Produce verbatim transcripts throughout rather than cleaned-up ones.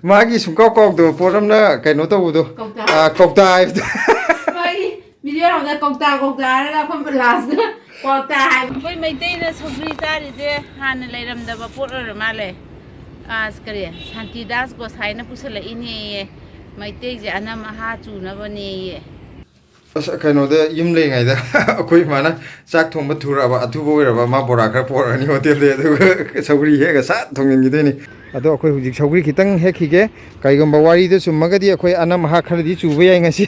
ꯃꯥꯒꯤ ꯁꯨꯡꯀꯥꯎ ꯀꯥꯎꯗꯕ ꯄꯣꯠ ꯑꯃꯅ ꯀꯩꯅꯣ ꯇꯧꯕꯗꯣ꯫ ꯀꯧꯇꯥ꯫ ꯑꯥ, ꯀꯧꯇꯥ ꯍꯥꯏꯕꯗꯣ꯫ ꯃꯥꯒꯤ ꯃꯤꯗꯤꯌꯣ ꯍꯥꯎꯗ ꯀꯧꯇꯥ, ꯀꯧꯇꯥ ꯍꯥꯏꯔꯒ ꯑꯩꯈꯣꯏ ꯂꯥꯁꯇ ꯀꯧꯇꯥ ꯍꯥꯏꯕ꯫ ꯑꯩꯈꯣꯏ ꯃꯩꯇꯩꯅ ꯁꯧꯒ꯭ꯔꯤ ꯆꯥꯔꯤꯁꯦ ꯍꯥꯟꯅ ꯂꯩꯔꯝꯗꯕ ꯄꯣꯠ ꯑꯣꯏꯔ ꯃꯥꯜꯂꯦ꯫ ꯑꯥ, ꯀꯔꯤ, ꯁꯥꯟꯇꯤꯗꯥꯁ ꯒꯣꯁꯥꯏꯅ ꯄꯨꯁꯜꯂꯛꯏꯅꯦꯌꯦ꯫ ꯃꯩꯇꯩꯁꯦ ꯑꯅꯝ ꯑꯍꯥ ꯆꯨꯅꯕꯅꯦꯌꯦ꯫ ꯑꯁ, ꯀꯩꯅꯣꯗ ꯌꯨꯝ ꯂꯩꯔꯤꯉꯩꯗ ꯑꯩꯈꯣꯏ ꯏꯃꯥꯅ ꯆꯥꯛ ꯊꯣꯡꯕ ꯊꯨꯔꯛꯑꯕ, ꯑꯊꯨꯕ ꯑꯣꯏꯔꯕ, ꯃꯥ ꯕꯣꯔꯥ ꯈꯔ ꯄꯣꯔꯛꯑꯅꯤ ꯍꯣꯇꯦꯜꯗꯩ, ꯑꯗꯨꯒ ꯁꯧꯒ꯭ꯔꯤ ꯍꯦꯛꯑꯒ ꯁꯠ ꯊꯣꯡꯖꯤꯟꯈꯤꯗꯣꯏꯅꯤ꯫ ꯑꯗꯣ ꯑꯩꯈꯣꯏ ꯍꯧꯖꯤꯛ ꯁꯧꯒ꯭ꯔꯤ ꯈꯤꯇꯪ ꯍꯦꯛꯈꯤꯒꯦ꯫ ꯀꯩꯒꯨꯝꯕ ꯋꯥꯔꯤꯗ ꯆꯨꯝꯃꯒꯗꯤ ꯑꯩꯈꯣꯏ ꯑꯅꯝ ꯑꯍꯥ ꯈꯔꯗꯤ ꯆꯨꯕ ꯌꯥꯏ ꯉꯁꯤ꯫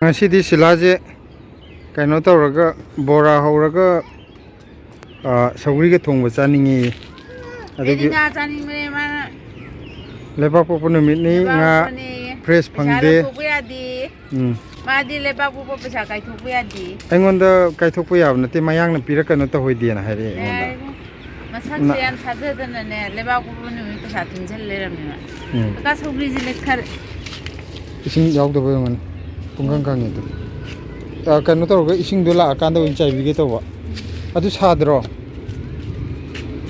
ꯉꯁꯤꯗꯤ ꯁꯤꯂꯥꯁꯦ ꯀꯩꯅꯣ ꯇꯧꯔꯒ, ꯕꯣꯔꯥ ꯍꯧꯔꯒ, ꯑ, ꯁꯧꯒ꯭ꯔꯤꯒ ꯊꯣꯡꯕ ꯆꯥꯅꯤꯡꯉꯤ꯫ ꯑꯗꯨꯒꯤ ꯑꯩꯗꯤ ꯉꯥ ꯆꯥꯅꯤꯡꯕꯅꯦ ꯃꯥꯅ꯫ ꯂꯩꯕꯥꯛꯄꯣꯛꯄ ꯅꯨꯃꯤꯠꯅꯤ, ꯉꯥ ꯂꯩꯕꯥꯛꯄꯣꯛꯄꯅꯦꯌꯦ꯫ Fresh ꯄꯩꯁꯥ ꯐꯪꯗꯦ꯫ ꯂꯧꯊꯣꯛꯄ ꯌꯥꯗꯦ꯫ ꯎꯝ꯫ ꯃꯥꯗꯤ ꯂꯩꯕꯥꯛꯄꯣꯛꯄ ꯄꯩꯁꯥ ꯀꯥꯏꯊꯣꯛꯄ ꯌꯥꯗꯦ꯫ ꯑꯩꯉꯣꯟꯗ ꯀꯥꯏꯊꯣꯛꯄ ꯌꯥꯕ ꯅꯠꯇꯦ, ꯃꯌꯥꯡꯅ ꯄꯤꯔꯛꯀꯅꯨ ꯇꯧꯍꯣꯏꯗꯦꯅ ꯍꯥꯏꯔꯛꯑꯦ ꯑꯩꯉꯣꯟꯗ꯫ ꯌꯥꯔꯦ꯫ ꯃꯁꯛꯁꯦ ꯅ- ꯌꯥꯝ ꯊꯥꯖꯗꯅꯅꯦ, ꯂꯩꯕꯥꯛꯄꯣꯛꯄ ꯅꯨꯃꯤꯠ ꯄꯩꯁꯥ ꯇꯨꯡꯁꯤꯜ ꯂꯩꯔꯝꯃꯦꯕ꯫ ꯎꯝ꯫ ꯀꯀꯥ, ꯁꯧꯒ꯭ꯔꯤꯁꯦ ꯂꯦꯛꯊꯔꯦ꯫ ꯏꯁꯤꯡ ꯌꯥꯎꯗꯕ ꯑꯣꯏꯔꯝꯒꯅꯤ꯫ ꯄꯨꯡꯀꯪ ꯀꯪꯉꯦ ꯑꯗꯨ꯫ ꯑ, ꯀꯩꯅꯣ ꯇꯧꯔꯒ ꯏꯁꯤꯡꯗꯣ ꯂꯥꯛꯑꯀꯥꯟꯗ ꯑꯣꯏꯅ ꯆꯥꯏꯕꯤꯒꯦ ꯇꯧꯕ꯫ ꯑꯗꯨ ꯁꯥꯗ꯭ꯔꯣ?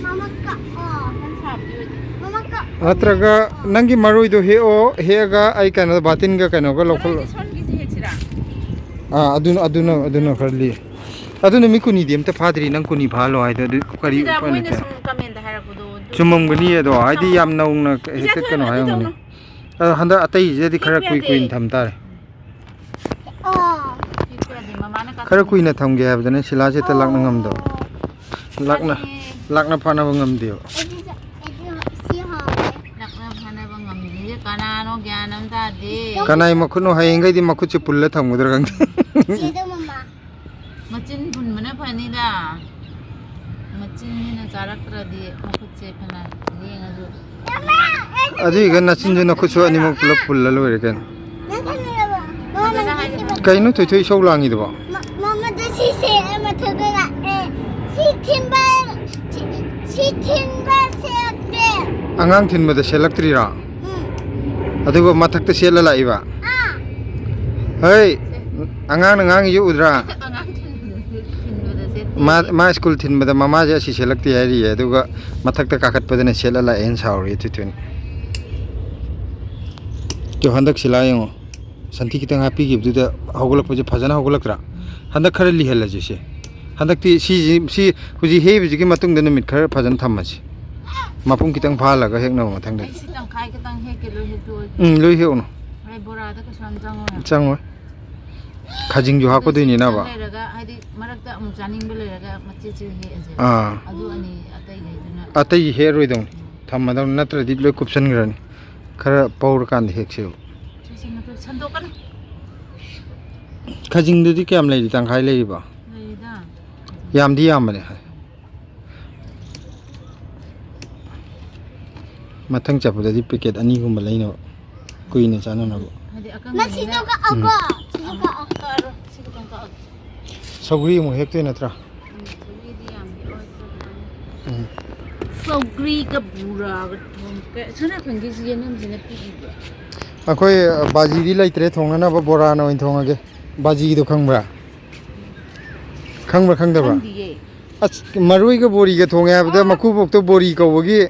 ꯃꯃꯥ ꯀꯛꯑꯣ꯫ ꯅꯠꯇ꯭ꯔꯒ ꯅꯪꯒꯤ ꯃꯔꯣꯏꯗꯣ ꯍꯦꯛꯑꯣ, ꯍꯦꯛꯑꯒ ꯑꯩ ꯀꯩꯅꯣ ꯕꯥꯇꯤꯟꯒ ꯀꯩꯅꯣꯒ ꯂꯧꯈꯠꯂꯣ꯫ ꯃꯔꯣꯏꯗꯤ ꯁꯣꯟꯒꯤꯁꯦ ꯍꯦꯛꯁꯤꯔꯥ? ꯑꯥ, ꯑꯗꯨꯅ, ꯑꯗꯨꯅ, ꯑꯗꯨꯅ ꯈꯔ ꯂꯤ꯫ ꯑꯗꯨ ꯅꯨꯃꯤꯠ ꯀꯨꯟꯅꯤꯗꯤ ꯑꯝꯇ ꯐꯥꯗ꯭ꯔꯤ, ꯅꯪ ꯀꯨꯟꯅꯤ ꯐꯥꯍꯜꯂꯣ ꯍꯥꯏꯗꯣ, ꯑꯗꯨ ꯀꯔꯤ ꯅꯠꯇꯦꯗ, ꯎꯄꯥꯏ ꯃꯣꯏꯅ ꯂꯩꯇꯦ? ꯁꯨꯝ comment ꯍꯥꯏꯔꯛꯄꯗꯣ, ꯑꯗꯨ ꯆꯨꯝꯃꯝꯒꯅꯤ ꯑꯗꯣ, ꯍꯥꯏꯗꯤ ꯇꯧꯅꯣ꯫ ꯌꯥꯝ ꯅꯧꯅ ꯏꯆꯥ ꯍꯦꯛꯇꯠꯀꯅꯣ ꯊꯣꯏꯅ ꯑꯗꯨ ꯍꯥꯏꯔꯝꯒꯅꯤ꯫ ꯇꯧꯅꯣ꯫ ꯑꯗꯣ ꯍꯟꯗꯛ ꯑꯇꯩꯁꯤꯗꯗꯤ ꯈꯔ ꯍꯦꯛꯄ ꯀꯨꯏ ꯌꯥꯗꯦ꯫ ꯀꯨꯏꯅ ꯊꯝ ꯇꯥꯔꯦ꯫ ꯑꯣ꯫ ꯍꯦꯛꯄ ꯌꯥꯗꯦ, ꯃꯃꯥꯅ ꯈꯔ ꯀꯛꯄꯅꯤ꯫ ꯀꯨꯏꯅ ꯊꯝꯒꯦ ꯍꯥꯏꯕꯗꯅꯦ ꯁꯤꯂꯥꯁꯦ ꯍꯦꯛꯇ ꯂꯥꯛꯅ ꯉꯝꯗꯕ꯫ ꯑꯣ꯫ ꯂꯥꯛꯅ, ꯆꯥꯅꯤꯡꯉꯦ꯫ ꯂꯥꯛꯅ ꯐꯥꯅꯕ ꯉꯝꯗꯦꯕ꯫ ꯑꯩꯗꯤ ꯆꯥ-, ꯑꯩꯗꯤ ꯁꯤ ꯍꯥꯎꯋꯦ꯫ ꯂꯥꯛꯅ ꯐꯥꯅꯕ ꯉꯝꯗ꯭ꯔꯤꯁꯦ ꯀꯅꯥꯅꯣ ꯒ꯭ꯌꯥꯟ ꯑꯃ ꯇꯥꯗꯦ꯫ ꯀꯅꯥꯏ ꯃꯈꯨꯠꯅꯣ? ꯍꯌꯦꯡꯈꯩꯗꯤ ꯃꯈꯨꯠꯁꯦ ꯄꯨꯜꯂ ꯊꯝꯒꯗ꯭ꯔꯥ ꯈꯪꯗꯦ꯫ ꯆꯦꯗꯣ ꯃꯃꯥ꯫ ꯃꯆꯤꯟ ꯄꯨꯟꯕꯅ ꯐꯅꯤꯗ꯫ ꯃꯆꯤꯟꯁꯤꯅ ꯆꯥꯔꯛꯇ꯭ꯔꯗꯤ ꯃꯈꯨꯠꯁꯦ ꯐꯅ ꯂꯦꯡꯉꯁꯨ꯫ ꯑꯗꯨꯏꯒ ꯅꯆꯤꯟꯁꯨ ꯅꯈꯨꯠꯁꯨ ꯑꯅꯤꯃꯛ ꯄꯨꯂꯞ ꯄꯨꯜꯂ ꯂꯣꯏꯔꯦ ꯀꯩꯅꯣ꯫ ꯅꯪ ꯈꯪꯉꯤꯔꯕ? ꯃꯃꯥ, ꯐꯖꯅ ꯅꯪ ꯍꯥꯏꯕ꯫ ꯈꯪꯉꯤꯔꯕ? ꯀꯩꯅꯣ ꯊꯣꯏꯊꯣꯏ ꯏꯁꯧ ꯂꯥꯡꯉꯤꯗꯨꯕꯣ? ꯃ-, ꯃꯃꯥꯗ ꯁꯤꯁꯦ ꯃꯊꯛꯇ ꯂꯥꯛꯑꯦ꯫ ꯁꯤ ꯊꯤꯟꯕ, ꯁꯤ, ꯁꯤ ꯊꯤꯟꯕ ꯁꯦ ꯑꯉꯥꯡ ꯊꯤꯟꯕꯗ ꯁꯦꯠꯂꯛꯇ꯭ꯔꯤꯔꯣ? ꯎꯝ꯫ ꯑꯗꯨꯒ ꯃꯊꯛꯇ ꯁꯦꯠꯂ ꯂꯥꯛꯏꯕ꯫ ꯍꯩ, ꯑꯉꯥꯡꯅ ꯉꯥꯡꯉꯤꯁꯦ ꯎꯗ꯭ꯔꯥ? ꯑꯉꯥꯡ ꯊꯤꯟꯕꯗ ꯁꯦꯠꯇꯦ꯫ ꯃꯥ, ꯃꯥ ꯁ꯭ꯀꯨꯜ ꯊꯤꯟꯕꯗ ꯃꯃꯥꯁꯦ ꯑꯁꯤ ꯁꯦꯠꯂꯛꯇꯦ ꯍꯥꯏꯔꯤꯌꯦ, ꯑꯗꯨꯒ ꯃꯊꯛꯇ ꯀꯥꯈꯠꯄꯗꯅ ꯁꯦꯠꯂ ꯂꯥꯛꯑꯦꯅ ꯁꯥꯎꯔꯤꯌꯦ ꯇꯨꯏꯇꯨꯏꯅ꯫ ꯇꯨ ꯍꯟꯗꯛ ꯁꯤꯂꯥ ꯌꯦꯡꯉꯣ, ꯁꯟꯊꯤ ꯈꯤꯇꯪ ꯍꯥꯞꯄꯤꯈꯤꯕꯗꯨꯗ ꯍꯧꯒꯠꯂꯛꯄꯁꯦ ꯐꯖꯅ ꯍꯧꯒꯠꯂꯛꯇ꯭ꯔꯥ? ꯍꯟꯗꯛ ꯈꯔ ꯂꯤꯍꯜꯂꯁꯦ ꯁꯦ꯫ ꯍꯟꯗꯛꯇꯤ ꯁꯤꯁꯤ, ꯁꯤ ꯍꯧꯖꯤꯛ ꯍꯦꯛꯏꯕꯁꯤꯒꯤ ꯃꯇꯨꯡꯗ ꯅꯨꯃꯤꯠ ꯈꯔ ꯐꯖꯅ ꯊꯝꯃꯁꯤ꯫ ꯃꯄꯨꯡ ꯈꯤꯇꯪ ꯐꯥꯍꯜꯂꯒ ꯍꯦꯛꯅꯕ ꯃꯊꯪꯗꯗꯤ꯫ ꯑꯩ ꯁꯤ ꯇꯪꯈꯥꯏ ꯈꯤꯇꯪ ꯍꯦꯛꯀꯦ, ꯂꯣꯏ ꯍꯦꯛꯇꯣꯛꯑꯒꯦ꯫ ꯎꯝ, ꯂꯣꯏ ꯍꯦꯛꯎꯅꯨ꯫ ꯑꯩ ꯕꯣꯔꯥꯗ ꯀꯩꯁꯨ ꯌꯥꯝ ꯆꯪꯉꯣꯏ꯫ ꯆꯪꯉꯣꯏ꯫ ꯈꯥꯖꯤꯡꯁꯨ ꯑꯗꯨ ꯁꯤ ꯍꯥꯞꯀꯗꯣꯏꯅꯤꯅꯕ꯫ ꯈꯤꯇꯪ ꯂꯩꯔꯒ, ꯍꯥꯏꯗꯤ ꯃꯔꯛꯇ ꯑꯃꯨꯛ ꯆꯥꯅꯤꯡꯕ ꯂꯩꯔꯒ ꯃꯆꯦꯠ ꯆꯦꯠ ꯍꯦꯛꯑꯁꯦ꯫ ꯑꯥ꯫ ꯑꯗꯨ ꯑꯅꯤ, ꯑꯇꯩꯈꯩꯗꯨꯅ ꯑꯇꯩ ꯍꯦꯛꯑꯔꯣꯏꯗꯧꯅꯤ꯫ ꯊꯝꯃꯗꯧꯅꯤ, ꯅꯠꯇ꯭ꯔꯗꯤ ꯂꯣꯏ ꯀꯨꯞꯁꯟꯈ꯭ꯔꯅꯤ꯫ ꯈꯔ ꯄꯧꯔꯀꯥꯟꯗ ꯍꯦꯛꯁꯦꯕ꯫ ꯁꯤ ꯁꯤ ꯃꯇꯨ-, ꯁꯟꯗꯣꯛꯀꯅꯨ꯫ ꯈꯥꯖꯤꯡꯗꯨꯗꯤ ꯀꯌꯥꯝ ꯂꯩꯔꯤ? ꯇꯪꯈꯥꯏ ꯂꯩꯔꯤꯕꯣ? ꯂꯩꯔꯤꯗ꯫ ꯌꯥꯝꯗꯤ ꯌꯥꯝꯕꯅꯦ꯫ ꯃꯊꯪ ꯆꯠꯄꯗꯗꯤ ꯄꯦꯀꯦꯠ ꯑꯅꯤꯒꯨꯝꯕ ꯂꯩꯅꯕ, ꯀꯨꯏꯅ ꯆꯥꯅꯅꯕ꯫ ꯍꯥꯏꯗꯤ ꯑꯀꯪꯕꯅꯤꯅ꯫ ꯃꯁꯤꯁꯨ ꯀꯛꯑꯣꯀꯣ꯫ ꯎꯝ꯫ ꯁꯤꯁꯨ ꯀꯛꯑꯣ꯫ ꯀꯛꯑꯔꯣꯏ꯫ ꯁꯤ ꯈꯛꯇꯪ ꯀꯛꯑꯒꯦ꯫ ꯁꯧꯒ꯭ꯔꯤ ꯑꯃꯨꯛ ꯍꯦꯛꯇꯣꯏ ꯅꯠꯇ꯭ꯔꯥ? ꯎꯝ, ꯁꯧꯒ꯭ꯔꯤꯗꯤ ꯌꯥꯝꯗꯤ ꯍꯣꯏ, ꯈꯔ ꯈꯛꯇꯪ꯫ ꯎꯝ꯫ ꯁꯧꯒ꯭ꯔꯤꯒ ꯕꯣꯔꯥꯒ ꯊꯣꯡ-, ꯀ-, ꯁꯣꯝ ꯅꯥꯀꯟꯒꯤꯁꯤ ꯌꯦꯅꯝꯁꯤꯅ ꯄꯤꯛꯏꯕ꯭ꯔꯥ? ꯑꯩꯈꯣꯏ ꯕꯥꯖꯤꯗꯤ ꯂꯩꯇ꯭ꯔꯦ ꯊꯣꯡꯅꯅꯕ, ꯕꯣꯔꯥꯅ ꯑꯣꯏꯅ ꯊꯣꯡꯉꯒꯦ꯫ ꯕꯥꯖꯤꯗꯣ ꯈꯪꯕ꯭ꯔꯥ? ꯈꯪꯕ꯭ꯔꯥ ꯈꯪꯗꯕ꯭ꯔꯥ? ꯈꯪꯗꯤꯌꯦ꯫ ꯑꯁ, ꯃꯔꯣꯏꯒ ꯕꯣꯔꯤꯒ ꯊꯣꯡꯉꯦ ꯍꯥꯏꯕꯗ, ꯑꯣ꯫ ꯃꯀꯨꯕꯣꯛꯇꯣ ꯕꯣꯔꯤ ꯀꯧꯕꯒꯤ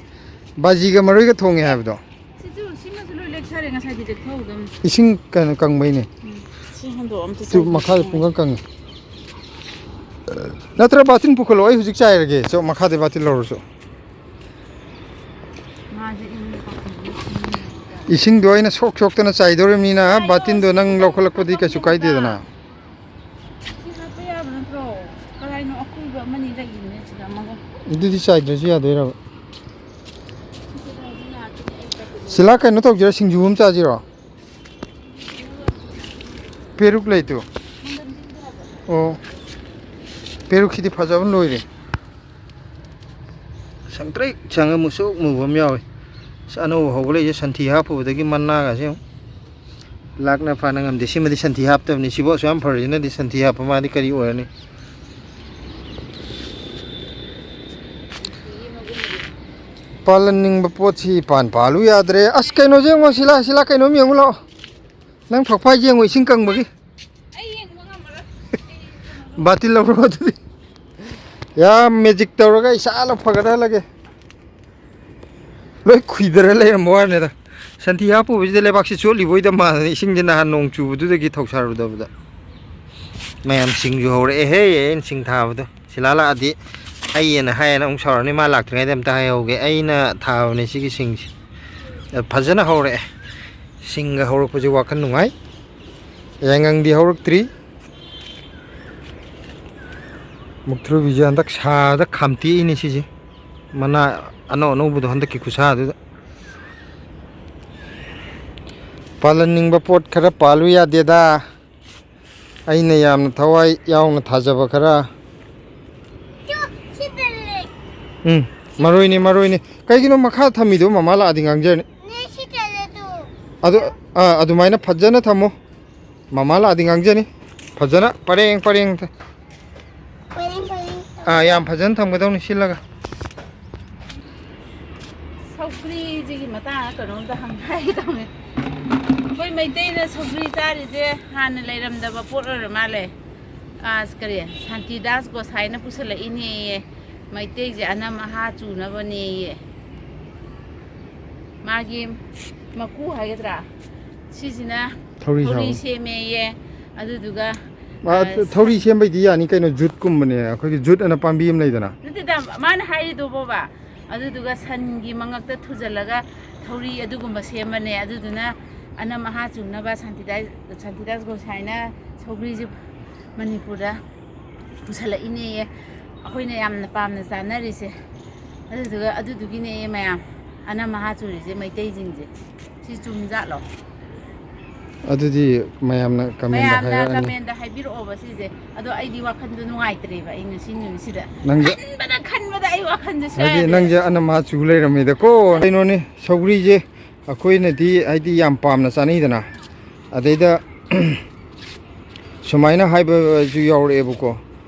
ꯕꯥꯖꯤꯒ ꯃꯔꯣꯏꯒ ꯊꯣꯡꯉꯦ ꯍꯥꯏꯕꯗꯣ꯫ ꯁꯤꯁꯨ, ꯁꯤꯃꯁꯨ ꯂꯣꯏ ꯂꯦꯛꯊꯔꯦ, ꯉꯁꯥꯏꯗꯤ ꯂꯦꯛꯊꯍꯧꯗꯕꯅꯤ꯫ ꯏꯁꯤꯡ ꯀꯩꯅꯣ ꯀꯪꯕꯩꯅꯦ꯫ ꯎꯝ, ꯁꯤ ꯍꯟꯗꯣꯛꯑꯣ, ꯑꯝꯇ ꯇꯨ ꯆꯥꯏꯒꯦ꯫ ꯃꯈꯥꯗ ꯄꯨꯡꯀꯪ ꯀꯪꯉꯦ꯫ ꯅꯠꯇ꯭ꯔ ꯕꯥꯇꯤꯟ ꯄꯨꯈꯠꯂꯣ, ꯑꯩ ꯍꯧꯖꯤꯛ ꯆꯥꯏꯔꯒꯦ꯫ ꯆꯣ, ꯃꯈꯥꯗꯩ ꯕꯥꯇꯤꯟ ꯂꯧꯔꯁꯨ꯫ ꯃꯥꯁꯦ ꯏꯪꯕ ꯄꯥꯝꯕꯅꯤꯅ ꯏꯪꯕ ꯏꯁꯤꯡꯗꯣ ꯑꯩꯅ ꯁꯣꯛ ꯁꯣꯛꯇꯅ ꯆꯥꯏꯗꯧꯔꯤꯕꯅꯤꯅ, ꯆꯥꯏꯌꯣ, ꯕꯥꯇꯤꯟꯗꯣ ꯁꯤ ꯅꯪ ꯈꯤꯇꯪ ꯂꯧꯈꯠꯂꯛꯄꯗꯤ ꯀꯩꯁꯨ ꯍꯥꯞꯄꯛꯑꯣ ꯀꯥꯏꯗꯦꯗꯅ꯫ ꯈꯤꯇꯪ꯫ ꯁꯤ ꯍꯥꯞꯄ ꯌꯥꯕ ꯅꯠꯇ꯭ꯔꯣ? ꯀꯗꯥꯏꯅꯣ ꯑꯀꯨꯏꯕ ꯑꯃꯅꯤ ꯂꯩꯈꯤꯕꯅꯦ ꯁꯤꯗ ꯑꯃꯒ꯫ ꯑꯗꯨꯗꯤ ꯆꯥꯏꯗ꯭ꯔꯁꯨ ꯌꯥꯗꯣꯏꯔꯕ? ꯁꯤꯗꯤ ꯍꯧꯖꯤꯛ ꯌꯥꯗꯣꯏꯅꯦ, ꯑꯩ ꯆꯠꯄꯗ꯫ ꯁꯤꯂꯥ, ꯀꯩꯅꯣ ꯇꯧꯁꯤꯔꯣ, ꯁꯤꯡꯖꯨ ꯑꯃ ꯆꯥꯁꯤꯔꯣ? ꯄꯦꯔꯨꯛ ꯂꯩꯇ꯭ꯔꯣ? ꯑꯣ, ꯄꯦꯔꯨꯛꯁꯤꯗꯤ ꯐꯖꯕ ꯂꯣꯏꯔꯦ꯫ ꯁꯪꯇ꯭ꯔꯤꯛ ꯁꯪꯉ ꯃꯨꯁꯨꯛ ꯃꯨꯕ ꯑꯃ ꯌꯥꯎꯋꯤ꯫ ꯑꯁ, ꯑꯅꯧꯕ ꯍꯧꯒꯠꯂꯛꯏꯁꯦ ꯁꯟꯊꯤ ꯍꯥꯞꯄꯨꯕꯗꯒꯤ ꯃꯅꯥꯒꯁꯦ ꯌꯦꯡꯉꯨ꯫ ꯂꯥꯛꯅ ꯐꯥꯅ ꯉꯝꯗꯦ꯫ ꯁꯤꯃꯗꯤ ꯁꯟꯊꯤ ꯍꯥꯞꯇꯕꯅꯤ꯫ ꯁꯤꯕꯨ ꯑꯁꯨꯛ ꯌꯥꯝ ꯐꯔꯤꯁꯤꯅꯗꯤ ꯁꯟꯊꯤ ꯍꯥꯞꯄ ꯃꯥꯗꯤ ꯀꯔꯤ ꯑꯣꯏꯔꯅꯤ? ꯄꯥꯜꯍꯟꯅꯤꯡꯕ ꯄꯣꯠꯁꯤ ꯄꯥꯟ ꯄꯥꯜꯂꯨ ꯌꯥꯗ꯭ꯔꯦ꯫ ꯑꯁ, ꯀꯩꯅꯣꯁꯦ ꯌꯦꯡꯉꯣ, ꯁꯤꯂꯥ, ꯁꯤꯂꯥ, ꯀꯩꯅꯣꯝ ꯌꯦꯡꯉꯨ ꯂꯥꯛꯑꯣ꯫ ꯅꯪ ꯐꯛꯐꯥꯏ ꯌꯦꯡꯉꯣ, ꯏꯁꯤꯡ ꯀꯪꯕꯒꯤ꯫ ꯑꯩ ꯌꯦꯡꯕ ꯉꯝꯃꯔꯣꯏ꯫ ꯕꯥꯇꯤꯜ ꯂꯧꯔꯣ ꯑꯗꯨꯗꯤ꯫ ꯌꯥꯝ ꯃꯦꯖꯤꯛ ꯇꯧꯔꯒ ꯏꯁꯥ ꯂꯧ ꯐꯒꯠꯍꯜꯂꯒꯦ꯫ ꯂꯣꯏ ꯈꯨꯏꯗꯔ ꯂꯩꯔꯝꯕ ꯋꯥꯅꯤꯗ꯫ ꯁꯟꯊꯤ ꯍꯥꯞꯄꯨꯕꯁꯤꯗ ꯂꯩꯕꯥꯛꯁꯤ ꯆꯣꯠꯂꯤꯕꯣꯏꯗ ꯃꯥꯟꯗꯅ, ꯏꯁꯤꯡꯁꯦ ꯅꯍꯥꯟ ꯅꯣꯡ ꯆꯨꯕꯗꯨꯗꯒꯤ ꯊꯧꯁꯥꯔꯨꯗꯕꯗ꯫ ꯃꯌꯥꯝ ꯁꯤꯡꯁꯨ ꯍꯧꯔꯛꯑꯦꯍꯦ, ꯑꯩꯅ ꯁꯤꯡ ꯊꯥꯕꯗꯣ꯫ ꯁꯤꯂꯥ ꯂꯥꯛꯑꯗꯤ ꯑꯩ ꯑꯅ ꯍꯥꯏꯌꯦꯅ ꯑꯃꯨꯛ ꯁꯥꯎꯔꯅꯤ꯫ ꯃꯥ ꯂꯥꯛꯇ꯭ꯔꯤꯉꯩꯗ ꯑꯝꯇ ꯍꯥꯏꯍꯧꯒꯦ꯫ ꯑꯩꯅ ꯊꯥꯕꯅꯦ ꯁꯤꯒꯤ ꯁꯤꯡꯁꯦ꯫ ꯑ, ꯐꯖꯅ ꯍꯧꯔꯛꯑꯦ꯫ ꯁꯤꯡꯒ ꯍꯧꯔꯛꯄꯁꯦ ꯋꯥꯈꯜ ꯅꯨꯡꯉꯥꯏ꯫ ꯌꯥꯏꯉꯪꯗꯤ ꯍꯧꯔꯛꯇ꯭ꯔꯤ꯫ ꯃꯨꯛꯊ꯭ꯔꯨꯕꯤꯁꯦ ꯍꯟꯗꯛ ꯁꯥꯗ ꯈꯥꯝꯇꯦꯛꯏꯅꯦ ꯁꯤꯁꯦ꯫ ꯃꯅꯥ ꯑꯅꯧ ꯑꯅꯧꯕꯗꯣ ꯍꯟꯗꯛꯀꯤ ꯈꯨꯁꯥꯗꯨꯗ꯫ ꯄꯥꯜꯍꯟꯅꯤꯡꯕ ꯄꯣꯠ ꯈꯔ ꯄꯥꯜꯂꯨ ꯌꯥꯗꯦꯗ꯫ ꯑꯩꯅ ꯌꯥꯝꯅ ꯊꯋꯥꯏ ꯌꯥꯎꯅ ꯊꯥꯖꯕ ꯈꯔ꯫ ꯎꯝ, ꯃꯔꯣꯏꯅꯤ, ꯃꯔꯣꯏꯅꯤ꯫ ꯀꯩꯒꯤꯅꯣ ꯃꯈꯥ ꯊꯝꯃꯤꯗꯣ? ꯃꯃꯥ ꯂꯥꯛꯑꯗꯤ ꯉꯥꯡꯖꯔꯅꯤ꯫ ꯑꯗꯨ, ꯑꯥ, ꯑꯗꯨꯃꯥꯏꯅ ꯐꯖꯅ ꯊꯝꯃꯣ꯫ ꯃꯃꯥ ꯂꯥꯛꯑꯗꯤ ꯉꯥꯡꯖꯅꯤ꯫ ꯐꯖꯅ ꯄꯔꯦꯡ ꯄꯔꯦꯡ ꯊ-, ꯄꯔꯦꯡ ꯄꯔꯦꯡ꯫ ꯑꯥ, ꯌꯥꯝ ꯐꯖꯅ ꯊꯝꯒꯗꯧꯅꯤ ꯁꯤꯜꯂꯒ꯫ ꯁꯧꯒ꯭ꯔꯤꯁꯤꯒꯤ ꯃꯇꯥꯡꯗ ꯀꯩꯅꯣꯝꯇ ꯍꯪꯒꯦ ꯇꯧꯅꯤ꯫ ꯑꯩꯈꯣꯏ ꯃꯩꯇꯩꯅ ꯁꯧꯒ꯭ꯔꯤ ꯆꯥꯔꯤꯁꯦ ꯍꯥꯟꯅ ꯂꯩꯔꯝꯗꯕ ꯄꯣꯠ ꯑꯣꯏꯔ ꯃꯥꯜꯂꯦ꯫ ꯑꯁ, ꯀꯔꯤ, ꯁꯥꯟꯇꯤꯗꯥꯁ ꯒꯣꯁꯥꯏꯅ ꯄꯨꯁꯜꯂꯛꯏꯅꯦꯌꯦ꯫ ꯃꯩꯇꯩꯁꯦ ꯑꯅꯝ ꯑꯍꯥ ꯆꯨꯅꯕꯅꯦꯌꯦ꯫ ꯃꯥꯒꯤ ꯃꯀꯨ ꯍꯥꯏꯒꯗ꯭ꯔꯥ, ꯁꯤꯁꯤꯅ ꯊꯧꯔꯤ ꯊꯧꯔꯤ ꯁꯥꯕ꯫ ꯁꯦꯝꯃꯦꯌꯦ꯫ ꯑꯗꯨꯗꯨꯒ, ꯃꯥ ꯑ, ꯊꯧꯔꯤ ꯁꯦꯝꯕꯩꯗꯤ ꯌꯥꯅꯤ ꯀꯩꯅꯣ, ꯖꯨꯠꯀꯨꯝꯕꯅꯦ, ꯑꯩꯈꯣꯏꯒꯤ ꯖꯨꯠ ꯑꯅ ꯄꯥꯝꯕꯤ ꯑꯃ ꯂꯩꯗꯅ꯫ ꯅꯠꯇꯦꯗ, ꯃꯥꯅ ꯍꯥꯏꯔꯤꯗꯣ ꯕꯣꯕꯥ, ꯑꯗꯨꯗꯨꯒ ꯁꯟꯒꯤ ꯃꯉꯛꯇ ꯊꯨꯖꯜꯂꯒ ꯊꯧꯔꯤ ꯑꯗꯨꯒꯨꯝꯕ ꯁꯦꯝꯕꯅꯦ꯫ ꯑꯗꯨꯗꯨꯅ ꯑꯅꯝ ꯑꯍꯥ ꯆꯨꯅꯕ ꯁꯥꯟꯇꯤꯗꯥꯏ-, ꯁꯥꯟꯇꯤꯗꯥꯁ ꯒꯣꯁꯥꯏꯅ ꯁꯧꯒ꯭ꯔꯤꯁꯦ ꯃꯅꯤꯄꯨꯔꯗ ꯄꯨꯁꯜꯂꯛꯏꯅꯦꯌꯦ꯫ ꯑꯩꯈꯣꯏꯅ ꯌꯥꯝꯅ ꯄꯥꯝꯅ ꯆꯥꯅꯔꯤꯁꯦ꯫ ꯑꯗꯨꯗꯨꯒ ꯑꯗꯨꯗꯨꯒꯤꯅꯦꯌꯦ ꯃꯌꯥꯝ ꯑꯅꯝ ꯑꯍꯥ ꯆꯨꯔꯤꯁꯦ ꯃꯩꯇꯩꯁꯤꯡꯁꯦ꯫ ꯁꯤ ꯆꯨꯝꯖꯥꯠꯂꯣ? ꯑꯗꯨꯗꯤ ꯃꯌꯥꯝꯅ comment ꯃꯌꯥꯝꯅ ꯍꯥꯏꯔꯛꯑꯅꯤ꯫ Comment ꯍꯥꯏꯕꯤꯔꯛꯑꯣꯕ ꯁꯤꯁꯦ꯫ ꯑꯗꯣ ꯑꯩꯗꯤ ꯋꯥꯈꯟꯗꯣ ꯅꯨꯡꯉꯥꯏꯇ꯭ꯔꯦꯕ ꯑꯩ ꯉꯁꯤ ꯅꯨꯃꯤꯠꯁꯤꯗ꯫ ꯅꯪꯁꯦ ꯈꯟꯕꯗ, ꯈꯟꯕꯗ ꯑꯩ ꯋꯥꯈꯟꯁꯦ ꯍꯥꯏꯗꯤ ꯁꯣꯏꯔꯦ꯫ ꯅꯪꯁꯦ ꯑꯅꯝ ꯑꯍꯥ ꯆꯨ ꯂꯩꯔꯝꯃꯦꯗꯀꯣ꯫ ꯀꯩꯅꯣꯅꯦ, ꯁꯧꯒ꯭ꯔꯤꯁꯦ ꯑꯩꯈꯣꯏꯅꯗꯤ ꯍꯥꯏꯗꯤ ꯌꯥꯝ ꯄꯥꯝꯅ ꯆꯥꯅꯩꯗꯅ꯫ ꯑꯗꯩꯗ ꯁꯨꯃꯥꯏꯅ ꯍꯥꯏꯕꯁꯨ ꯌꯥꯎꯔꯛꯑꯦꯕꯀꯣ꯫